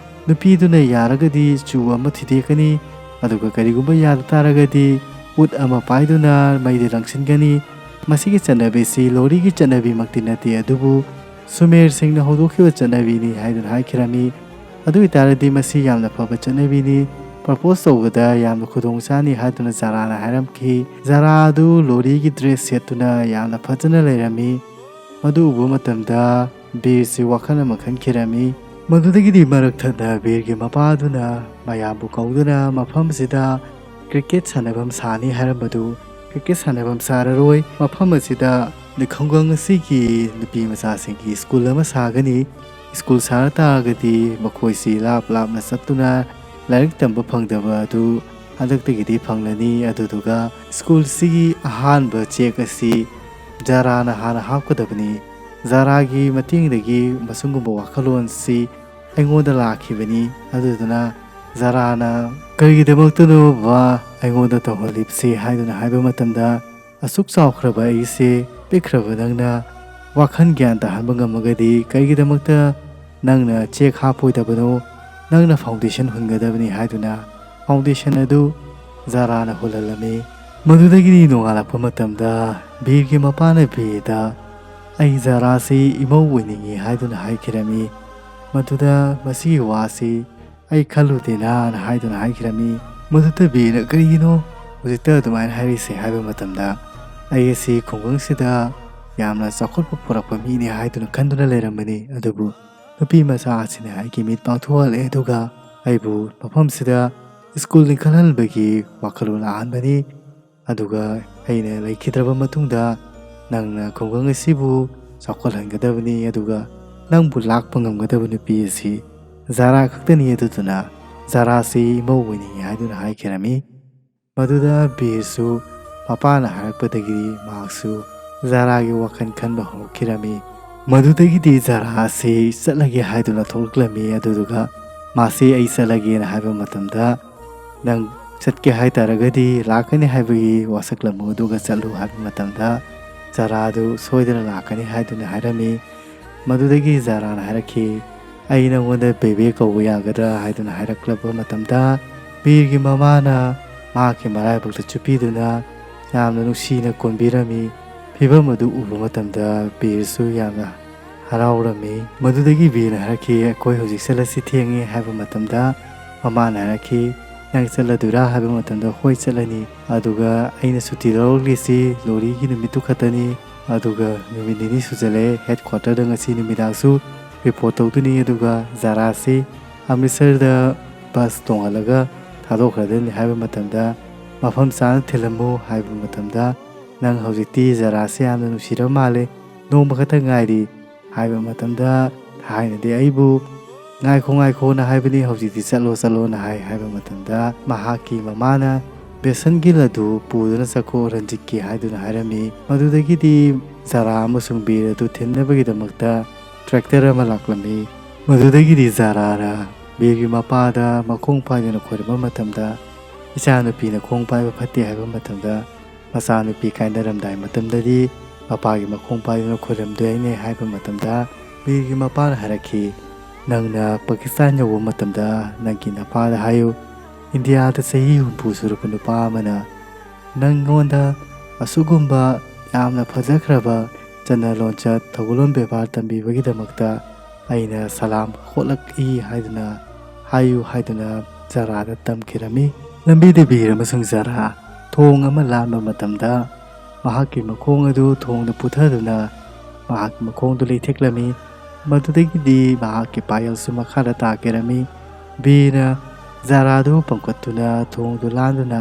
ꯅꯨꯄꯤꯗꯨꯅ ꯌꯥꯔꯒꯗꯤ ꯆꯨ ꯑꯃ ꯊꯤꯗꯦꯛꯀꯅꯤ, ꯑꯗꯨꯒ ꯀꯔꯤꯒꯨꯝꯕ ꯌꯥꯗ ꯇꯥꯔꯒꯗꯤ ꯎꯠ ꯑꯃ ꯄꯥꯏꯗꯨꯅ ꯃꯩꯗ ꯂꯪꯁꯤꯟꯒꯅꯤ꯫ ꯃꯁꯤꯒꯤ ꯆꯠꯅꯕꯤꯁꯤ ꯂꯣꯔꯤꯒꯤ ꯆꯠꯅꯕꯤꯃꯛꯇꯤ ꯅꯠꯇꯦ, ꯑꯗꯨꯕꯨ ꯁꯨꯃꯦꯔ ꯁꯤꯡꯅ ꯍꯧꯗꯣꯛꯈꯤꯕ ꯆꯠꯅꯕꯤꯅꯤ ꯍꯥꯏꯗꯨꯅ ꯍꯥꯏꯈꯤꯔꯝꯃꯤ꯫ "ꯑꯗꯨ ꯑꯣꯏꯇꯥꯔꯗꯤ ꯃꯁꯤ ꯌꯥꯝꯅ ꯐꯕ ꯆꯠꯅꯕꯤꯅꯤ, ꯄ꯭ꯔꯄꯣꯁ ꯇꯧꯕꯗ ꯌꯥꯝꯅ ꯈꯨꯗꯣꯡ ꯆꯥꯅꯤ" ꯍꯥꯏꯗꯨꯅ ꯖꯥꯔꯥꯅ ꯍꯥꯏꯔꯝꯈꯤ꯫ ꯖꯥꯔꯥ ꯑꯗꯨ ꯂꯣꯔꯤꯒꯤ ꯗ꯭ꯔꯦꯁ ꯁꯦꯠꯇꯨꯅ ꯌꯥꯝꯅ ꯐꯖꯅ ꯂꯩꯔꯝꯃꯤ꯫ ꯃꯗꯨ ꯎꯕ ꯃꯇꯝꯗ ꯕꯤꯔꯁꯤ ꯋꯥꯈꯜ ꯑꯃ ꯈꯟꯈꯤꯔꯝꯃꯤ꯫ ꯃꯗꯨꯗꯒꯤꯗꯤ ꯃꯔꯛ ꯊꯠꯅ ꯕꯤꯔꯒꯤ ꯃꯄꯥꯗꯨꯅ ꯃꯌꯥꯝꯕꯨ ꯀꯧꯗꯨꯅ ꯃꯐꯝꯁꯤꯗ ꯀ꯭ꯔꯤꯀꯦꯠ ꯁꯥꯟꯅꯐꯝ ꯁꯥꯅꯤ ꯍꯥꯏꯔꯝꯕꯗꯨ ꯀ꯭ꯔꯤꯀꯦꯠ ꯁꯥꯟꯅꯐꯝ ꯁꯥꯔꯔꯣꯏ, ꯃꯐꯝ ꯑꯁꯤꯗ ꯈꯨꯡꯒꯪ ꯑꯁꯤꯒꯤ ꯅꯨꯄꯤ ꯃꯆꯥꯁꯤꯡꯒꯤ ꯁ꯭ꯀꯨꯜ ꯑꯃ ꯁꯥꯒꯅꯤ꯫ ꯁ꯭ꯀꯨꯜ ꯁꯥꯔ ꯇꯥꯔꯒꯗꯤ ꯃꯈꯣꯏꯁꯤ ꯂꯥꯞ ꯂꯥꯞꯅ ꯆꯠꯇꯨꯅ ꯂꯥꯏꯔꯤꯛ ꯇꯝꯕ ꯐꯪꯗꯕ ꯑꯗꯨ ꯍꯟꯗꯛꯇꯒꯤꯗꯤ ꯐꯪꯂꯅꯤ꯫ ꯑꯗꯨꯗꯨꯒ ꯁ꯭ꯀꯨꯜꯁꯤꯒꯤ ꯑꯍꯥꯟꯕ ꯆꯦꯛ ꯑꯁꯤ ꯖꯥꯔꯥꯅ ꯍꯥꯟꯅ ꯍꯥꯞꯀꯗꯕꯅꯤ꯫ ꯖꯥꯔꯥꯒꯤ ꯃꯇꯦꯡꯗꯒꯤ ꯃꯁꯤꯒꯨꯝꯕ ꯋꯥꯈꯜꯂꯣꯟꯁꯤ ꯑꯩꯉꯣꯟꯗ ꯂꯥꯛꯈꯤꯕꯅꯤ꯫ ꯑꯗꯨꯗꯨꯅ ꯖꯥꯔꯥꯅ, "ꯀꯔꯤꯒꯤꯗꯃꯛꯇꯅꯣ ꯕꯕꯥ ꯑꯩꯉꯣꯟꯗ ꯇꯧꯍꯜꯂꯤꯕꯁꯤ?" ꯍꯥꯏꯗꯨꯅ ꯍꯥꯏꯕ ꯃꯇꯝꯗ, "ꯑꯁꯨꯛ ꯆꯥꯎꯈ꯭ꯔꯕ ꯑꯩꯁꯦ, ꯄꯤꯛꯈ꯭ꯔꯕ ꯅꯪꯅ ꯋꯥꯈꯜ ꯒ꯭ꯌꯥꯟ ꯇꯥꯍꯟꯕ ꯉꯝꯃꯒꯗꯤ ꯀꯔꯤꯒꯤꯗꯃꯛꯇ ꯅꯪꯅ ꯆꯦꯛ ꯍꯥꯞꯄꯣꯏꯗꯕꯅꯣ? ꯅꯪꯅ ꯐꯥꯎꯟꯗꯦꯁꯟ ꯍꯨꯟꯒꯗꯕꯅꯤ" ꯍꯥꯏꯗꯨꯅ ꯐꯥꯎꯟꯗꯦꯁꯟ ꯑꯗꯨ ꯖꯥꯔꯥꯅ ꯍꯨꯜꯍꯜꯂꯝꯃꯤ꯫ ꯃꯗꯨꯗꯒꯤꯗꯤ ꯅꯣꯡꯉꯥꯜꯂꯛꯄ ꯃꯇꯝꯗ ꯕꯤꯔꯒꯤ ꯃꯄꯥꯅ ꯕꯤꯔꯗ, "ꯑꯩ ꯖꯥꯔꯥꯁꯤ ꯏꯃꯧ ꯑꯣꯏꯅꯤꯡꯏ" ꯍꯥꯏꯗꯨꯅ ꯍꯥꯏꯈꯤꯔꯝꯃꯤ꯫ ꯃꯗꯨꯗ ꯃꯁꯤꯒꯤ ꯋꯥꯁꯤ ꯑꯩ ꯈꯜꯂꯨꯗꯦꯅꯥꯅ ꯍꯥꯏꯗꯨꯅ ꯍꯥꯏꯈꯤꯔꯝꯃꯤ꯫ ꯃꯗꯨꯗ ꯕꯤꯔꯅ, "ꯀꯔꯤꯒꯤꯅꯣ ꯍꯧꯖꯤꯛꯇ ꯑꯗꯨꯃꯥꯏꯅ ꯍꯥꯏꯔꯤꯁꯦ?" ꯍꯥꯏꯕ ꯃꯇꯝꯗ, "ꯑꯩ ꯑꯁꯤ ꯈꯨꯡꯒꯪꯁꯤꯗ ꯌꯥꯝꯅ ꯆꯥꯎꯈꯠꯄ ꯄꯨꯔꯛꯄ ꯃꯤꯅꯤ ꯍꯥꯏꯗꯨꯅ ꯈꯟꯗꯨꯅ ꯂꯩꯔꯝꯕꯅꯤ, ꯑꯗꯨꯕꯨ ꯅꯨꯄꯤ ꯃꯆꯥ ꯑꯁꯤꯅ ꯑꯩꯒꯤ ꯃꯤꯠ ꯄꯥꯡꯊꯣꯛꯍꯜꯂꯦ, ꯑꯗꯨꯒ ꯑꯩꯕꯨ ꯃꯐꯝꯁꯤꯗ ꯁ꯭ꯀꯨꯜ ꯂꯤꯡꯈꯠꯍꯟꯕꯒꯤ ꯋꯥꯈꯜꯂꯣꯟ ꯂꯥꯛꯍꯟꯕꯅꯤ꯫ ꯑꯗꯨꯒ ꯑꯩꯅ ꯂꯩꯈꯤꯗ꯭ꯔꯕ ꯃꯇꯨꯡꯗ ꯅꯪꯅ ꯈꯨꯡꯒꯪ ꯑꯁꯤꯕꯨ ꯆꯥꯎꯈꯠꯍꯟꯒꯗꯕꯅꯤ, ꯑꯗꯨꯒ ꯅꯪꯕꯨ ꯂꯥꯛꯄ ꯉꯝꯒꯗꯕ ꯅꯨꯄꯤ ꯑꯁꯤ ꯖꯥꯔꯥ ꯈꯛꯇꯅꯤ, ꯑꯗꯨꯗꯨꯅ ꯖꯥꯔꯥꯁꯤ ꯏꯃꯧ ꯑꯣꯏꯅꯤꯡꯏ" ꯍꯥꯏꯗꯨꯅ ꯍꯥꯏꯈꯤꯔꯝꯃꯤ꯫ ꯃꯗꯨꯗ ꯕꯤꯔꯁꯨ ꯃꯄꯥꯅ ꯍꯥꯏꯔꯛꯄꯗꯒꯤꯗꯤ ꯃꯍꯥꯛꯁꯨ ꯖꯥꯔꯥꯒꯤ ꯋꯥꯈꯜ ꯈꯟꯕ ꯍꯧꯔꯛꯈꯤꯔꯝꯃꯤ꯫ ꯃꯗꯨꯗꯒꯤꯗꯤ ꯖꯥꯔꯥ ꯑꯁꯤ ꯆꯠꯂꯒꯦ ꯍꯥꯏꯗꯨꯅ ꯊꯣꯛꯂꯛꯂꯝꯃꯤ꯫ ꯑꯗꯨꯗꯨꯒ ꯃꯥꯁꯤ "ꯑꯩ ꯆꯠꯂꯒꯦꯅ" ꯍꯥꯏꯕ ꯃꯇꯝꯗ, "ꯅꯪ ꯆꯠꯀꯦ ꯍꯥꯏ ꯇꯥꯔꯒꯗꯤ ꯂꯥꯛꯀꯅꯤ ꯍꯥꯏꯕꯒꯤ ꯋꯥꯁꯛꯂꯝꯃꯨ, ꯑꯗꯨꯒ ꯆꯠꯂꯨ" ꯍꯥꯏꯕ ꯃꯇꯝꯗ, ꯖꯥꯔꯥꯗꯨ ꯁꯣꯏꯗꯅ ꯂꯥꯛꯀꯅꯤ ꯍꯥꯏꯗꯨꯅ ꯍꯥꯏꯔꯝꯃꯤ꯫ ꯃꯗꯨꯗꯒꯤ ꯖꯥꯔꯥꯅ ꯍꯥꯏꯔꯛꯈꯤ, "ꯑꯩ ꯅꯪꯉꯣꯟꯗ ꯕꯦꯕꯦ ꯀꯧꯕ ꯌꯥꯒꯗ꯭ꯔꯥ?" ꯍꯥꯏꯗꯨꯅ ꯍꯥꯏꯔꯛꯂꯕ ꯃꯇꯝꯗ, ꯕꯤꯔꯒꯤ ꯃꯃꯥꯅ ꯃꯍꯥꯛꯀꯤ ꯃꯔꯥꯏꯕꯛꯇ ꯆꯨꯞꯄꯤꯗꯨꯅ ꯌꯥꯝꯅ ꯅꯨꯡꯁꯤꯅ ꯀꯣꯟꯕꯤꯔꯝꯃꯤ꯫ ꯐꯤꯕꯝ ꯑꯗꯨ ꯎꯕ ꯃꯇꯝꯗ ꯕꯤꯔꯁꯨ ꯌꯥꯝꯅ ꯍꯔꯥꯎꯔꯝꯃꯤ꯫ ꯃꯗꯨꯗꯒꯤ ꯕꯤꯔꯅ ꯍꯥꯏꯔꯛꯈꯤ, "ꯑꯩꯈꯣꯏ ꯍꯧꯖꯤꯛ ꯆꯠꯂꯁꯤ, ꯊꯦꯡꯉꯦ" ꯍꯥꯏꯕ ꯃꯇꯝꯗ ꯃꯃꯥꯅ ꯍꯥꯏꯔꯛꯈꯤ, "ꯅꯪ ꯆꯠꯂꯗꯣꯏꯔꯥ?" ꯍꯥꯏꯕ ꯃꯇꯝꯗ, "ꯍꯣꯏ, ꯆꯠꯂꯅꯤ, ꯑꯗꯨꯒ ꯑꯩꯅ ꯁꯨꯇꯤ ꯂꯧꯔꯛꯂꯤꯁꯤ ꯂꯣꯍꯔꯤꯒꯤ ꯅꯨꯃꯤꯠꯇꯨ ꯈꯛꯇꯅꯤ, ꯑꯗꯨꯒ ꯅꯨꯃꯤꯠ ꯅꯤꯅꯤ ꯁꯨꯖꯜꯂꯛꯑꯦ, ꯍꯦꯗ ꯀ꯭ꯋꯥꯇꯔꯗ ꯉꯁꯤ ꯅꯨꯃꯤꯗꯥꯡꯁꯨ ꯔꯤꯄꯣꯔꯠ ꯇꯧꯗꯣꯏꯅꯤ, ꯑꯗꯨꯒ ꯖꯥꯔꯥꯁꯤ ꯑꯃ꯭ꯔꯤꯠꯁꯔꯗ ꯕꯁ ꯇꯣꯡꯍꯜꯂꯒ ꯊꯥꯗꯣꯛꯈ꯭ꯔꯗꯣꯏꯅꯤ" ꯍꯥꯏꯕ ꯃꯇꯝꯗ, "ꯃꯐꯝ ꯆꯥꯅ ꯊꯤꯜꯂꯝꯃꯨ" ꯍꯥꯏꯕ ꯃꯇꯝꯗ, "ꯅꯪ ꯍꯧꯖꯤꯛꯇꯤ ꯖꯥꯔꯥꯁꯤ ꯌꯥꯝꯅ ꯅꯨꯡꯁꯤꯔꯕ ꯃꯥꯜꯂꯦ, ꯅꯣꯡꯃ ꯈꯛꯇ ꯉꯥꯏꯔꯤ" ꯍꯥꯏꯕ ꯃꯇꯝꯗ, ꯊꯥꯏꯅꯗꯤ ꯑꯩꯕꯨ "ꯉꯥꯏꯈꯣ, ꯉꯥꯏꯈꯣꯅ" ꯍꯥꯏꯕꯅꯤ, ꯍꯧꯖꯤꯛꯇꯤ "ꯆꯠꯂꯣ, ꯆꯠꯂꯣꯅ" ꯍꯥꯏ ꯍꯥꯏꯕ ꯃꯇꯝꯗ, ꯃꯍꯥꯛꯀꯤ ꯃꯃꯥꯅ "ꯕꯦꯁꯟꯒꯤ ꯂꯗꯨ ꯄꯨꯗꯨꯅ ꯆꯠꯈꯣ ꯔꯟꯖꯤꯠꯀꯤ" ꯍꯥꯏꯗꯨꯅ ꯍꯥꯏꯔꯝꯃꯤ꯫ ꯃꯗꯨꯗꯒꯤꯗꯤ ꯖꯥꯔꯥ ꯑꯃꯁꯨꯡ ꯕꯤꯔ ꯑꯗꯨ ꯊꯤꯟꯅꯕꯒꯤꯗꯃꯛꯇ ꯇ꯭ꯔꯦꯛꯇꯔ ꯑꯃ ꯂꯥꯛꯂꯝꯃꯤ꯫ ꯃꯗꯨꯗꯒꯤꯗꯤ ꯖꯥꯔꯥꯅ ꯕꯤꯔꯒꯤ ꯃꯄꯥꯗ ꯃꯈꯣꯡ ꯄꯥꯏꯗꯨꯅ ꯈꯣꯏꯔꯝꯕ ꯃꯇꯝꯗ, "ꯏꯆꯥꯅꯨꯄꯤꯅ ꯈꯣꯡ ꯄꯥꯏꯕ ꯐꯠꯇꯦ" ꯍꯥꯏꯕ ꯃꯇꯝꯗ, ꯃꯆꯥꯅꯨꯄꯤ ꯀꯥꯏꯅꯔꯝꯗꯥꯏ ꯃꯇꯝꯗꯗꯤ ꯃꯄꯥꯒꯤ ꯃꯈꯣꯡ ꯄꯥꯏꯗꯨꯅ ꯈꯣꯏꯔꯝꯗꯣꯏꯅꯦ ꯍꯥꯏꯕ ꯃꯇꯝꯗ, ꯕꯤꯔꯒꯤ ꯃꯄꯥꯅ ꯍꯥꯏꯔꯛꯈꯤ, "ꯅꯪꯅ ꯄꯥꯀꯤꯁꯇꯥꯟ ꯌꯧꯕ ꯃꯇꯝꯗ ꯅꯪꯒꯤ ꯅꯄꯥꯗ ꯍꯥꯏꯌꯨ, ꯏꯟꯗꯤꯌꯥꯗ ꯆꯍꯤ ꯍꯨꯝꯐꯨ ꯁꯨꯔꯕ ꯅꯨꯄꯥ ꯑꯃꯅ ꯅꯪꯉꯣꯟꯗ ꯑꯁꯤꯒꯨꯝꯕ ꯌꯥꯝꯅ ꯐꯖꯈ꯭ꯔꯕ ꯆꯠꯅ ꯂꯣꯟꯆꯠ, ꯊꯧꯒꯜꯂꯣꯟ ꯕꯦꯕꯥꯔ ꯇꯝꯕꯤꯕꯒꯤꯗꯃꯛꯇ ꯑꯩꯅ ꯁꯂꯥꯝ ꯈꯣꯠꯂꯛꯏ ꯍꯥꯏꯗꯨꯅ ꯍꯥꯏꯌꯨ" ꯍꯥꯏꯗꯨꯅ ꯖꯥꯔꯥꯗ ꯇꯝꯈꯤꯔꯝꯃꯤ꯫ ꯂꯝꯕꯤꯗ ꯕꯤꯔ ꯑꯃꯁꯨꯡ ꯖꯥꯔꯥ ꯊꯣꯡ ꯑꯃ ꯂꯥꯟꯕ ꯃꯇꯝꯗ, ꯃꯍꯥꯛꯀꯤ ꯃꯈꯣꯡ ꯑꯗꯨ ꯊꯣꯡꯗ ꯄꯨꯊꯗꯨꯅ ꯃꯍꯥꯛꯀꯤ ꯃꯈꯣꯡꯗꯨ ꯂꯩꯊꯦꯛꯂꯝꯃꯤ꯫ ꯃꯗꯨꯗꯒꯤꯗꯤ ꯃꯍꯥꯛꯀꯤ ꯄꯥꯌꯦꯜꯁꯨ ꯃꯈꯥꯗ ꯇꯥꯈꯤꯔꯝꯃꯤ꯫ ꯕꯤꯔꯅ ꯖꯥꯔꯥꯗꯨ ꯄꯝꯈꯠꯇꯨꯅ ꯊꯣꯡꯗꯨ ꯂꯥꯟꯗꯨꯅ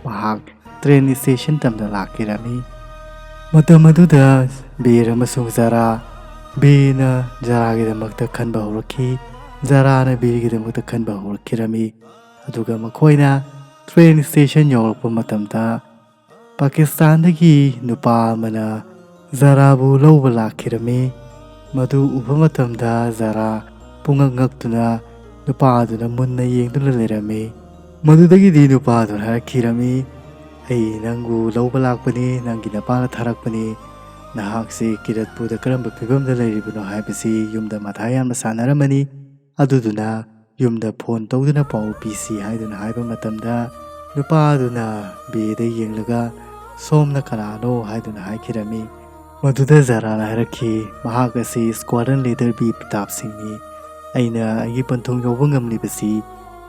ꯃꯍꯥꯛ ꯇ꯭ꯔꯦꯟ ꯁ꯭ꯇꯦꯁꯟ ꯇꯝꯅ ꯂꯥꯛꯈꯤꯔꯝꯃꯤ꯫ ꯃꯇꯝ ꯑꯗꯨꯗ ꯕꯤꯔ ꯑꯃꯁꯨꯡ ꯖꯥꯔꯥ, ꯕꯤꯔꯅ ꯖꯥꯔꯥꯒꯤꯗꯃꯛꯇ ꯈꯟꯕ ꯍꯧꯔꯛꯈꯤ, ꯖꯥꯔꯥꯅ ꯕꯤꯔꯒꯤꯗꯃꯛꯇ ꯈꯟꯕ ꯍꯧꯔꯛꯈꯤꯔꯝꯃꯤ꯫ ꯑꯗꯨꯒ ꯃꯈꯣꯏꯅ ꯇ꯭ꯔꯦꯟ ꯁ꯭ꯇꯦꯁꯟ ꯌꯧꯔꯛꯄ ꯃꯇꯝꯗ, ꯄꯥꯀꯤꯁꯇꯥꯟꯗꯒꯤ ꯅꯨꯄꯥ ꯑꯃꯅ ꯖꯥꯔꯥꯕꯨ ꯂꯧꯕ ꯂꯥꯛꯈꯤꯔꯝꯃꯤ꯫ ꯃꯗꯨ ꯎꯕ ꯃꯇꯝꯗ ꯖꯥꯔꯥ ꯄꯨꯡꯉꯛ ꯉꯛꯇꯨꯅ ꯅꯨꯄꯥ ꯑꯗꯨꯅ ꯃꯨꯟꯅ ꯌꯦꯡꯗꯨꯅ ꯂꯩꯔꯝꯃꯤ꯫ ꯃꯗꯨꯗꯒꯤꯗꯤ ꯅꯨꯄꯥ ꯑꯗꯨꯅ ꯍꯥꯏꯔꯛꯈꯤꯔꯝꯃꯤ, "ꯑꯩ ꯅꯪꯕꯨ ꯂꯧꯕ ꯂꯥꯛꯄꯅꯤ, ꯅꯪꯒꯤ ꯅꯄꯥꯅ ꯊꯥꯔꯛꯄꯅꯤ꯫ ꯅꯍꯥꯛꯁꯤ ꯀꯤꯔꯠꯄꯨꯔꯗ ꯀꯔꯝꯕ ꯐꯤꯕꯝꯗ ꯂꯩꯔꯤꯕꯅꯣ ꯍꯥꯏꯕꯁꯤ ꯌꯨꯝꯗ ꯃꯊꯥ ꯌꯥꯝꯅ ꯁꯥꯟꯅꯔꯝꯃꯅꯤ꯫ ꯑꯗꯨꯗꯨꯅ ꯌꯨꯝꯗ ꯐꯣꯟ ꯇꯧꯗꯨꯅ ꯄꯥꯎ ꯄꯤꯁꯤ" ꯍꯥꯏꯗꯨꯅ ꯍꯥꯏꯕ ꯃꯇꯝꯗ, ꯅꯨꯄꯥ ꯑꯗꯨꯅ ꯕꯤꯔꯗ ꯌꯦꯡꯂꯒ, "ꯁꯣꯝꯅ ꯀꯅꯥꯅꯣ?" ꯍꯥꯏꯗꯨꯅ ꯍꯥꯏꯈꯤꯔꯝꯃꯤ꯫ ꯃꯗꯨꯗ ꯖꯥꯔꯥꯅ ꯍꯥꯏꯔꯛꯈꯤ, "ꯃꯍꯥꯛ ꯑꯁꯤ squadron leader ꯕꯤꯔ ꯄ꯭ꯔꯇꯥꯞ ꯁꯤꯡꯅꯤ꯫ ꯑꯩꯅ ꯑꯩꯒꯤ ꯄꯟꯊꯨꯡ ꯌꯧꯕ ꯉꯝꯂꯤꯕꯁꯤ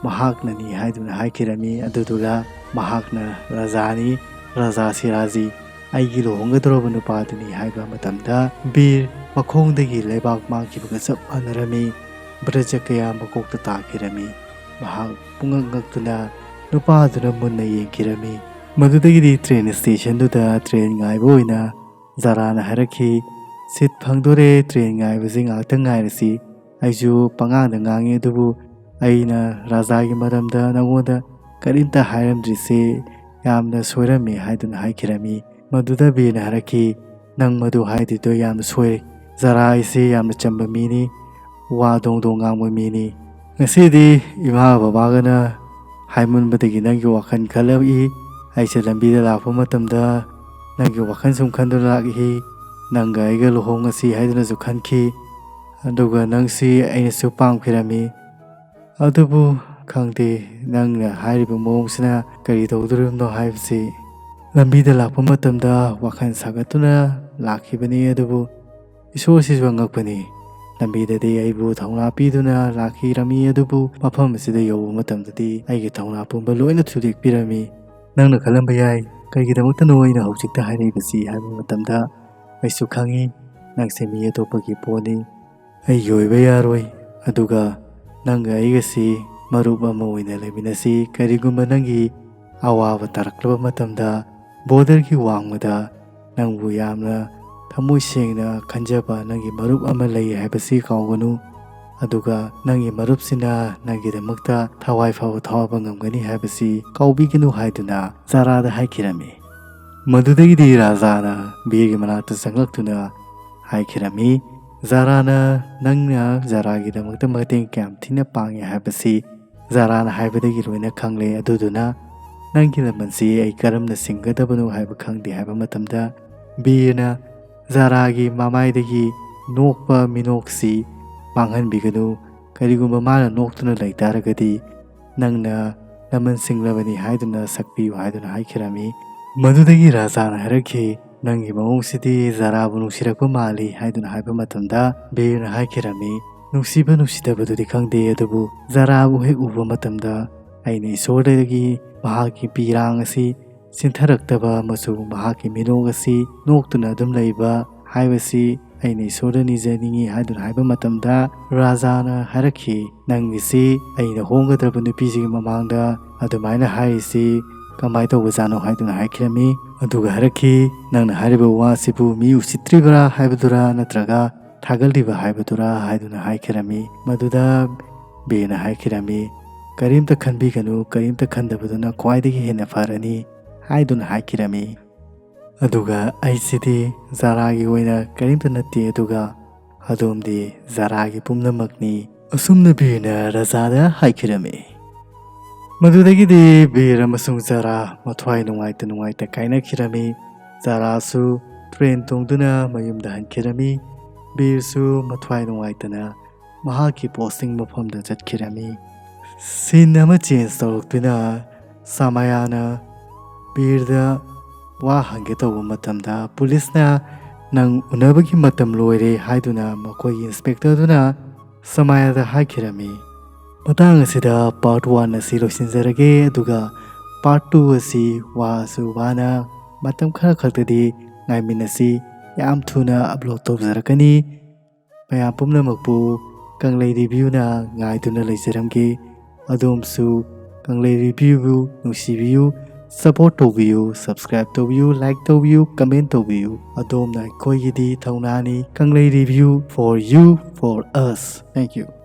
ꯃꯍꯥꯛꯅꯅꯤ" ꯍꯥꯏꯗꯨꯅ ꯍꯥꯏꯈꯤꯔꯝꯃꯤ꯫ ꯑꯗꯨꯗꯨꯒ ꯃꯍꯥꯛꯅ ꯔꯥꯖꯥꯅꯤ, ꯔꯥꯖꯥ ꯁꯤꯔꯥꯖꯤ, ꯑꯩꯒꯤ ꯂꯨꯍꯣꯡꯒꯗꯧꯔꯕ ꯅꯨꯄꯥꯗꯨꯅꯤ ꯍꯥꯏꯕ ꯃꯇꯝꯗ ꯕꯤꯔ ꯃꯈꯣꯡꯗꯒꯤ ꯂꯩꯕꯥꯛ ꯃꯥꯡꯈꯤꯕꯒ ꯆꯞ ꯃꯥꯟꯅꯔꯝꯃꯤ꯫ ꯕ꯭ꯔꯖꯀꯌꯥ ꯃꯀꯣꯛꯇ ꯇꯥꯈꯤꯔꯝꯃꯤ꯫ ꯃꯍꯥꯛ ꯄꯨꯡꯉꯛ ꯉꯛꯇꯨꯅ ꯅꯨꯄꯥꯗꯨꯅ ꯃꯨꯟꯅ ꯌꯦꯡꯈꯤꯔꯝꯃꯤ꯫ ꯃꯗꯨꯗꯒꯤꯗꯤ train stationꯗꯨꯗ train ꯉꯥꯏꯕ ꯑꯣꯏꯅ ꯖꯥꯔꯥꯅ ꯍꯥꯏꯔꯛꯈꯤ, "Seat ꯐꯪꯗꯣꯔꯦ, train ꯉꯥꯏꯕꯁꯤ ꯉꯥꯏꯍꯥꯛꯇꯪ ꯉꯥꯏꯔꯁꯤ꯫ ꯑꯩꯁꯨ ꯄꯉꯥꯡꯗ ꯉꯥꯡꯉꯤ, ꯑꯗꯨꯕꯨ ꯑꯩꯅ ꯔꯥꯖꯥꯒꯤ ꯃꯔꯝꯗ ꯅꯉꯣꯟꯗ ꯀꯔꯤꯝꯇ ꯍꯥꯏꯔꯝꯗ꯭ꯔꯤꯁꯦ ꯌꯥꯝꯅ ꯁꯣꯏꯔꯝꯃꯦ" ꯍꯥꯏꯗꯨꯅ ꯍꯥꯏꯈꯤꯔꯝꯃꯤ꯫ ꯃꯗꯨꯗ ꯕꯤꯔꯅ ꯍꯥꯏꯔꯛꯈꯤ, "ꯅꯪ ꯃꯗꯨ ꯍꯥꯏꯗ꯭ꯔꯤꯗꯣ ꯌꯥꯝꯅ ꯁꯣꯏꯔꯦ꯫ ꯖꯥꯔꯥ ꯑꯩꯁꯦ ꯌꯥꯝꯅ ꯆꯝꯕ ꯃꯤꯅꯤ, ꯋꯥ ꯗꯣꯡ ꯗꯣꯡ ꯉꯥꯡꯕ ꯃꯤꯅꯤ꯫ ꯉꯁꯤꯗꯤ ꯏꯃꯥ ꯕꯕꯥꯒꯅ ꯍꯥꯏꯃꯟꯕꯗꯒꯤ ꯅꯪꯒꯤ ꯋꯥꯈꯜ ꯈꯜꯂꯛꯏ꯫ ꯑꯩꯁꯦ ꯂꯝꯕꯤꯗ ꯂꯥꯛꯄ ꯃꯇꯝꯗ ꯅꯪꯒꯤ ꯋꯥꯈꯜ ꯁꯨꯝ ꯈꯟꯗꯨꯅ ꯂꯥꯛꯏ꯫ ꯅꯪꯒ ꯑꯩꯒ ꯂꯨꯍꯣꯡꯉꯁꯤ ꯍꯥꯏꯗꯨꯅꯁꯨ ꯈꯟꯈꯤ꯫ ꯑꯗꯨꯒ ꯅꯪꯁꯤ ꯑꯩꯅꯁꯨ ꯄꯥꯝꯈꯤꯔꯝꯃꯤ꯫ ꯑꯗꯨꯕꯨ ꯈꯪꯗꯦ, ꯅꯪꯅ ꯍꯥꯏꯔꯤꯕ ꯃꯑꯣꯡꯁꯤꯅ ꯀꯔꯤ ꯇꯧꯗꯣꯔꯤꯕꯅꯣ ꯍꯥꯏꯕꯁꯤ ꯂꯝꯕꯤꯗ ꯂꯥꯛꯄ ꯃꯇꯝꯗ ꯋꯥꯈꯜ ꯁꯥꯒꯠꯇꯨꯅ ꯂꯥꯛꯈꯤꯕꯅꯤ꯫ ꯑꯗꯨꯕꯨ ꯏꯁꯣꯔꯁꯤꯁꯨ ꯑꯉꯛꯄꯅꯤ꯫ ꯂꯝꯕꯤꯗꯗꯤ ꯑꯩꯕꯨ ꯊꯧꯅꯥ ꯄꯤꯗꯨꯅ ꯂꯥꯛꯈꯤꯔꯝꯃꯤ, ꯑꯗꯨꯕꯨ ꯃꯐꯝ ꯑꯁꯤꯗ ꯌꯧꯕ ꯃꯇꯝꯗꯗꯤ ꯑꯩꯒꯤ ꯊꯧꯅꯥ ꯄꯨꯝꯕ ꯂꯣꯏꯅ ꯊꯨꯗꯦꯛꯄꯤꯔꯝꯃꯤ꯫ ꯅꯪꯅ ꯈꯜꯂꯝꯕ ꯌꯥꯏ, ꯀꯩꯒꯤꯗꯃꯛꯇꯅꯣ ꯑꯩꯅ ꯍꯧꯖꯤꯛꯇ ꯍꯥꯏꯔꯛꯏꯕꯁꯤ ꯍꯥꯏꯕ ꯃꯇꯝꯗ, ꯑꯩꯁꯨ ꯈꯪꯉꯤ, ꯅꯪꯁꯦ ꯃꯤ ꯑꯇꯣꯞꯄꯒꯤ ꯄꯣꯠꯅꯤ, ꯑꯩꯒꯤ ꯑꯣꯏꯕ ꯌꯥꯔꯣꯏ꯫ ꯑꯗꯨꯒ ꯅꯪꯒ ꯑꯩꯒꯁꯤ ꯃꯔꯨꯞ ꯑꯃ ꯑꯣꯏꯅ ꯂꯩꯃꯤꯟꯅꯁꯤ꯫ ꯀꯔꯤꯒꯨꯝꯕ ꯅꯪꯒꯤ ꯑꯋꯥꯕ ꯇꯥꯔꯛꯂꯕ ꯃꯇꯝꯗ, borderꯒꯤ ꯋꯥꯡꯃꯗ ꯅꯪꯕꯨ ꯌꯥꯝꯅ ꯊꯃꯣꯏ ꯁꯦꯡꯅ ꯈꯟꯖꯕ ꯅꯪꯒꯤ ꯃꯔꯨꯞ ꯑꯃ ꯂꯩ ꯍꯥꯏꯕꯁꯤ ꯀꯥꯎꯒꯅꯨ꯫ ꯑꯗꯨꯒ ꯅꯪꯒꯤ ꯃꯔꯨꯞꯁꯤꯅ ꯅꯪꯒꯤꯗꯃꯛꯇ ꯊꯋꯥꯏ ꯐꯥꯎꯕ ꯊꯋꯥꯕ ꯉꯝꯒꯅꯤ ꯍꯥꯏꯕꯁꯤ ꯀꯥꯎꯕꯤꯒꯅꯨ" ꯍꯥꯏꯗꯨꯅ ꯖꯥꯔꯥꯗ ꯍꯥꯏꯈꯤꯔꯝꯃꯤ꯫ ꯃꯗꯨꯗꯒꯤꯗꯤ ꯔꯥꯖꯥꯅ ꯕꯤꯔꯒꯤ ꯃꯅꯥꯛꯇ ꯆꯪꯂꯛꯇꯨꯅ ꯍꯥꯏꯈꯤꯔꯝꯃꯤ, "ꯖꯥꯔꯥꯅ, ꯅꯪꯅ ꯖꯥꯔꯥꯒꯤꯗꯃꯛꯇ ꯃꯇꯦꯡ ꯀꯌꯥꯝ ꯊꯤꯅ ꯄꯥꯡꯉꯦ ꯍꯥꯏꯕꯁꯤ ꯖꯥꯔꯥꯅ ꯍꯥꯏꯕꯗꯒꯤ ꯂꯣꯏꯅ ꯈꯪꯂꯦ꯫ ꯑꯗꯨꯗꯨꯅ ꯅꯪꯒꯤ ꯂꯃꯟꯁꯤ ꯑꯩ ꯀꯔꯝꯅ ꯁꯤꯡꯒꯗꯕꯅꯣ ꯍꯥꯏꯕ ꯈꯪꯗꯦ" ꯍꯥꯏꯕ ꯃꯇꯝꯗ, ꯕꯤꯔꯅ ꯖꯥꯔꯥꯒꯤ ꯃꯃꯥꯏꯗꯒꯤ ꯅꯣꯛꯄ ꯃꯤꯅꯣꯛꯁꯤ ꯃꯥꯡꯍꯟꯕꯤꯒꯅꯨ꯫ ꯀꯔꯤꯒꯨꯝꯕ ꯃꯥꯅ ꯅꯣꯛꯇꯨꯅ ꯂꯩ ꯇꯥꯔꯒꯗꯤ, ꯅꯪꯅ ꯂꯃꯟ ꯁꯤꯡꯂꯕꯅꯤ ꯍꯥꯏꯗꯨꯅ ꯁꯛꯄꯤꯌꯨ ꯍꯥꯏꯗꯨꯅ ꯍꯥꯏꯈꯤꯔꯝꯃꯤ꯫ ꯃꯗꯨꯗꯒꯤ ꯔꯥꯖꯥꯅ ꯍꯥꯏꯔꯛꯈꯤ, "ꯅꯪꯒꯤ ꯃꯑꯣꯡꯁꯤꯗꯤ ꯖꯥꯔꯥꯕꯨ ꯅꯨꯡꯁꯤꯔꯛꯄ ꯃꯥꯜꯂꯤ" ꯍꯥꯏꯗꯨꯅ ꯍꯥꯏꯕ ꯃꯇꯝꯗ ꯕꯤꯔꯅ ꯍꯥꯏꯈꯤꯔꯝꯃꯤ, "ꯅꯨꯡꯁꯤꯕ ꯅꯨꯡꯁꯤꯗꯕꯗꯨꯗꯤ ꯈꯪꯗꯦ, ꯑꯗꯨꯕꯨ ꯖꯥꯔꯥꯕꯨ ꯍꯦꯛ ꯎꯕ ꯃꯇꯝꯗ ꯑꯩꯅ ꯏꯁꯣꯔꯗꯒꯤ ꯃꯍꯥꯛꯀꯤ ꯄꯤꯔꯥꯡ ꯑꯁꯤ ꯆꯤꯟꯊꯔꯛꯇꯕ ꯑꯃꯁꯨꯡ ꯃꯍꯥꯛꯀꯤ ꯃꯤꯅꯣꯛ ꯑꯁꯤ ꯅꯣꯛꯇꯨꯅ ꯑꯗꯨꯝ ꯂꯩꯕ ꯍꯥꯏꯕꯁꯤ ꯑꯩꯅ ꯏꯁꯣꯔꯗ ꯅꯤꯖꯅꯤꯡꯏ" ꯍꯥꯏꯗꯨꯅ ꯍꯥꯏꯕ ꯃꯇꯝꯗ ꯔꯥꯖꯥꯅ ꯍꯥꯏꯔꯛꯈꯤ, "ꯅꯪꯒꯤꯁꯤ ꯑꯩꯅ ꯍꯣꯡꯒꯗ꯭ꯔꯕ ꯅꯨꯄꯤꯁꯤꯒꯤ ꯃꯃꯥꯡꯗ ꯑꯗꯨꯃꯥꯏꯅ ꯍꯥꯏꯔꯤꯁꯤ ꯀꯃꯥꯏꯅ ꯇꯧꯕꯖꯥꯠꯅꯣ?" ꯍꯥꯏꯗꯨꯅ ꯍꯥꯏꯈꯤꯔꯝꯃꯤ꯫ ꯑꯗꯨꯒ ꯍꯥꯏꯔꯛꯈꯤ, "ꯅꯪꯅ ꯍꯥꯏꯔꯤꯕ ꯋꯥꯁꯤꯕꯨ ꯃꯤ ꯎꯁꯤꯠꯇ꯭ꯔꯤꯕ꯭ꯔꯥ ꯍꯥꯏꯕꯗꯨꯔꯥ ꯅꯠꯇ꯭ꯔꯒ ꯊꯥꯒꯠꯂꯤꯕ ꯍꯥꯏꯕꯗꯨꯔꯥ?" ꯍꯥꯏꯗꯨꯅ ꯍꯥꯏꯈꯤꯔꯝꯃꯤ꯫ ꯃꯗꯨꯗ ꯕꯤꯔꯅ ꯍꯥꯏꯈꯤꯔꯝꯃꯤ, "ꯀꯔꯤꯝꯇ ꯈꯟꯕꯤꯒꯅꯨ, ꯀꯔꯤꯝꯇ ꯈꯟꯗꯕꯗꯨꯅ ꯈ꯭ꯋꯥꯏꯗꯒꯤ ꯍꯦꯟꯅ ꯐꯔꯅꯤ" ꯍꯥꯏꯗꯨꯅ ꯍꯥꯏꯈꯤꯔꯝꯃꯤ꯫ ꯑꯗꯨꯒ ꯑꯩꯁꯤꯗꯤ ꯖꯥꯔꯥꯒꯤ ꯑꯣꯏꯅ ꯀꯔꯤꯝꯇ ꯅꯠꯇꯦ, ꯑꯗꯨꯒ ꯑꯗꯣꯝꯗꯤ ꯖꯥꯔꯥꯒꯤ ꯄꯨꯝꯅꯃꯛꯅꯤ꯫ ꯑꯁꯨꯝꯅ ꯕꯤꯔꯅ ꯔꯥꯖꯥꯗ ꯍꯥꯏꯈꯤꯔꯝꯃꯤ꯫ ꯃꯗꯨꯗꯒꯤꯗꯤ ꯕꯤꯔ ꯑꯃꯁꯨꯡ ꯖꯥꯔꯥ ꯃꯊ꯭ꯋꯥꯏ ꯅꯨꯡꯉꯥꯏꯇ ꯅꯨꯡꯉꯥꯏꯇ ꯀꯥꯏꯅꯈꯤꯔꯝꯃꯤ꯫ ꯖꯥꯔꯥꯁꯨ ꯇ꯭ꯔꯦꯟ ꯇꯣꯡꯗꯨꯅ ꯃꯌꯨꯝꯗ ꯍꯟꯈꯤꯔꯝꯃꯤ꯫ ꯕꯤꯔꯁꯨ ꯃꯊ꯭ꯋꯥꯏ ꯅꯨꯡꯉꯥꯏꯇꯅ ꯃꯍꯥꯛꯀꯤ ꯄꯣꯁꯇꯤꯡ ꯃꯐꯝꯗ ꯆꯠꯈꯤꯔꯝꯃꯤ꯫ ꯁꯤꯟ ꯑꯃ ꯆꯦꯟꯖ ꯇꯧꯔꯛꯇꯨꯅ ꯁꯃꯥꯌꯥꯅ ꯕꯤꯔꯗ ꯋꯥ ꯍꯪꯒꯦ ꯇꯧꯕ ꯃꯇꯝꯗ ꯄꯨꯂꯤꯁꯅ "ꯅꯪ ꯎꯅꯕꯒꯤ ꯃꯇꯝ ꯂꯣꯏꯔꯦ" ꯍꯥꯏꯗꯨꯅ ꯃꯈꯣꯏꯒꯤ ꯏꯟꯁꯄꯦꯛꯇꯔꯗꯨꯅ ꯁꯃꯥꯌꯥꯗ ꯍꯥꯏꯈꯤꯔꯝꯃꯤ꯫ ꯃꯇꯥꯡ ꯑꯁꯤꯗ ꯄꯥꯔꯠ ꯋꯥꯟ ꯑꯁꯤ ꯂꯣꯏꯁꯤꯟꯖꯔꯒꯦ, ꯑꯗꯨꯒ ꯄꯥꯔꯠ ꯇꯨ ꯑꯁꯤ ꯋꯥꯁꯨ ꯋꯥꯅ ꯃꯇꯝ ꯈꯔ ꯈꯛꯇꯗꯤ ꯉꯥꯏꯃꯤꯟꯅꯁꯤ, ꯌꯥꯝ ꯊꯨꯅ ꯑꯞꯂꯣꯗ ꯇꯧꯖꯔꯛꯀꯅꯤ꯫ ꯃꯌꯥꯝ ꯄꯨꯝꯅꯃꯛꯄꯨ ꯀꯪꯂꯩ ꯔꯤꯚ꯭ꯌꯨꯅ ꯉꯥꯏꯗꯨꯅ ꯂꯩꯖꯔꯝꯒꯦ꯫ ꯑꯗꯣꯝꯁꯨ ꯀꯪꯂꯩ ꯔꯤꯚ꯭ꯌꯨꯕꯨ ꯅꯨꯡꯁꯤꯕꯤꯌꯨ, ꯁꯄꯣꯔꯠ ꯇꯧꯕꯤꯌꯨ, ꯁꯕꯁꯀ꯭ꯔꯥꯏꯕ ꯇꯧꯕꯤꯌꯨ, ꯂꯥꯏꯛ ꯇꯧꯕꯤꯌꯨ, ꯀꯃꯦꯟ ꯇꯧꯕꯤꯌꯨ꯫ ꯑꯗꯣꯝꯅ ꯑꯩꯈꯣꯏꯒꯤꯗꯤ ꯊꯧꯅꯥꯅꯤ꯫ ꯀꯪꯂꯩ review, for you, for us. Thank you.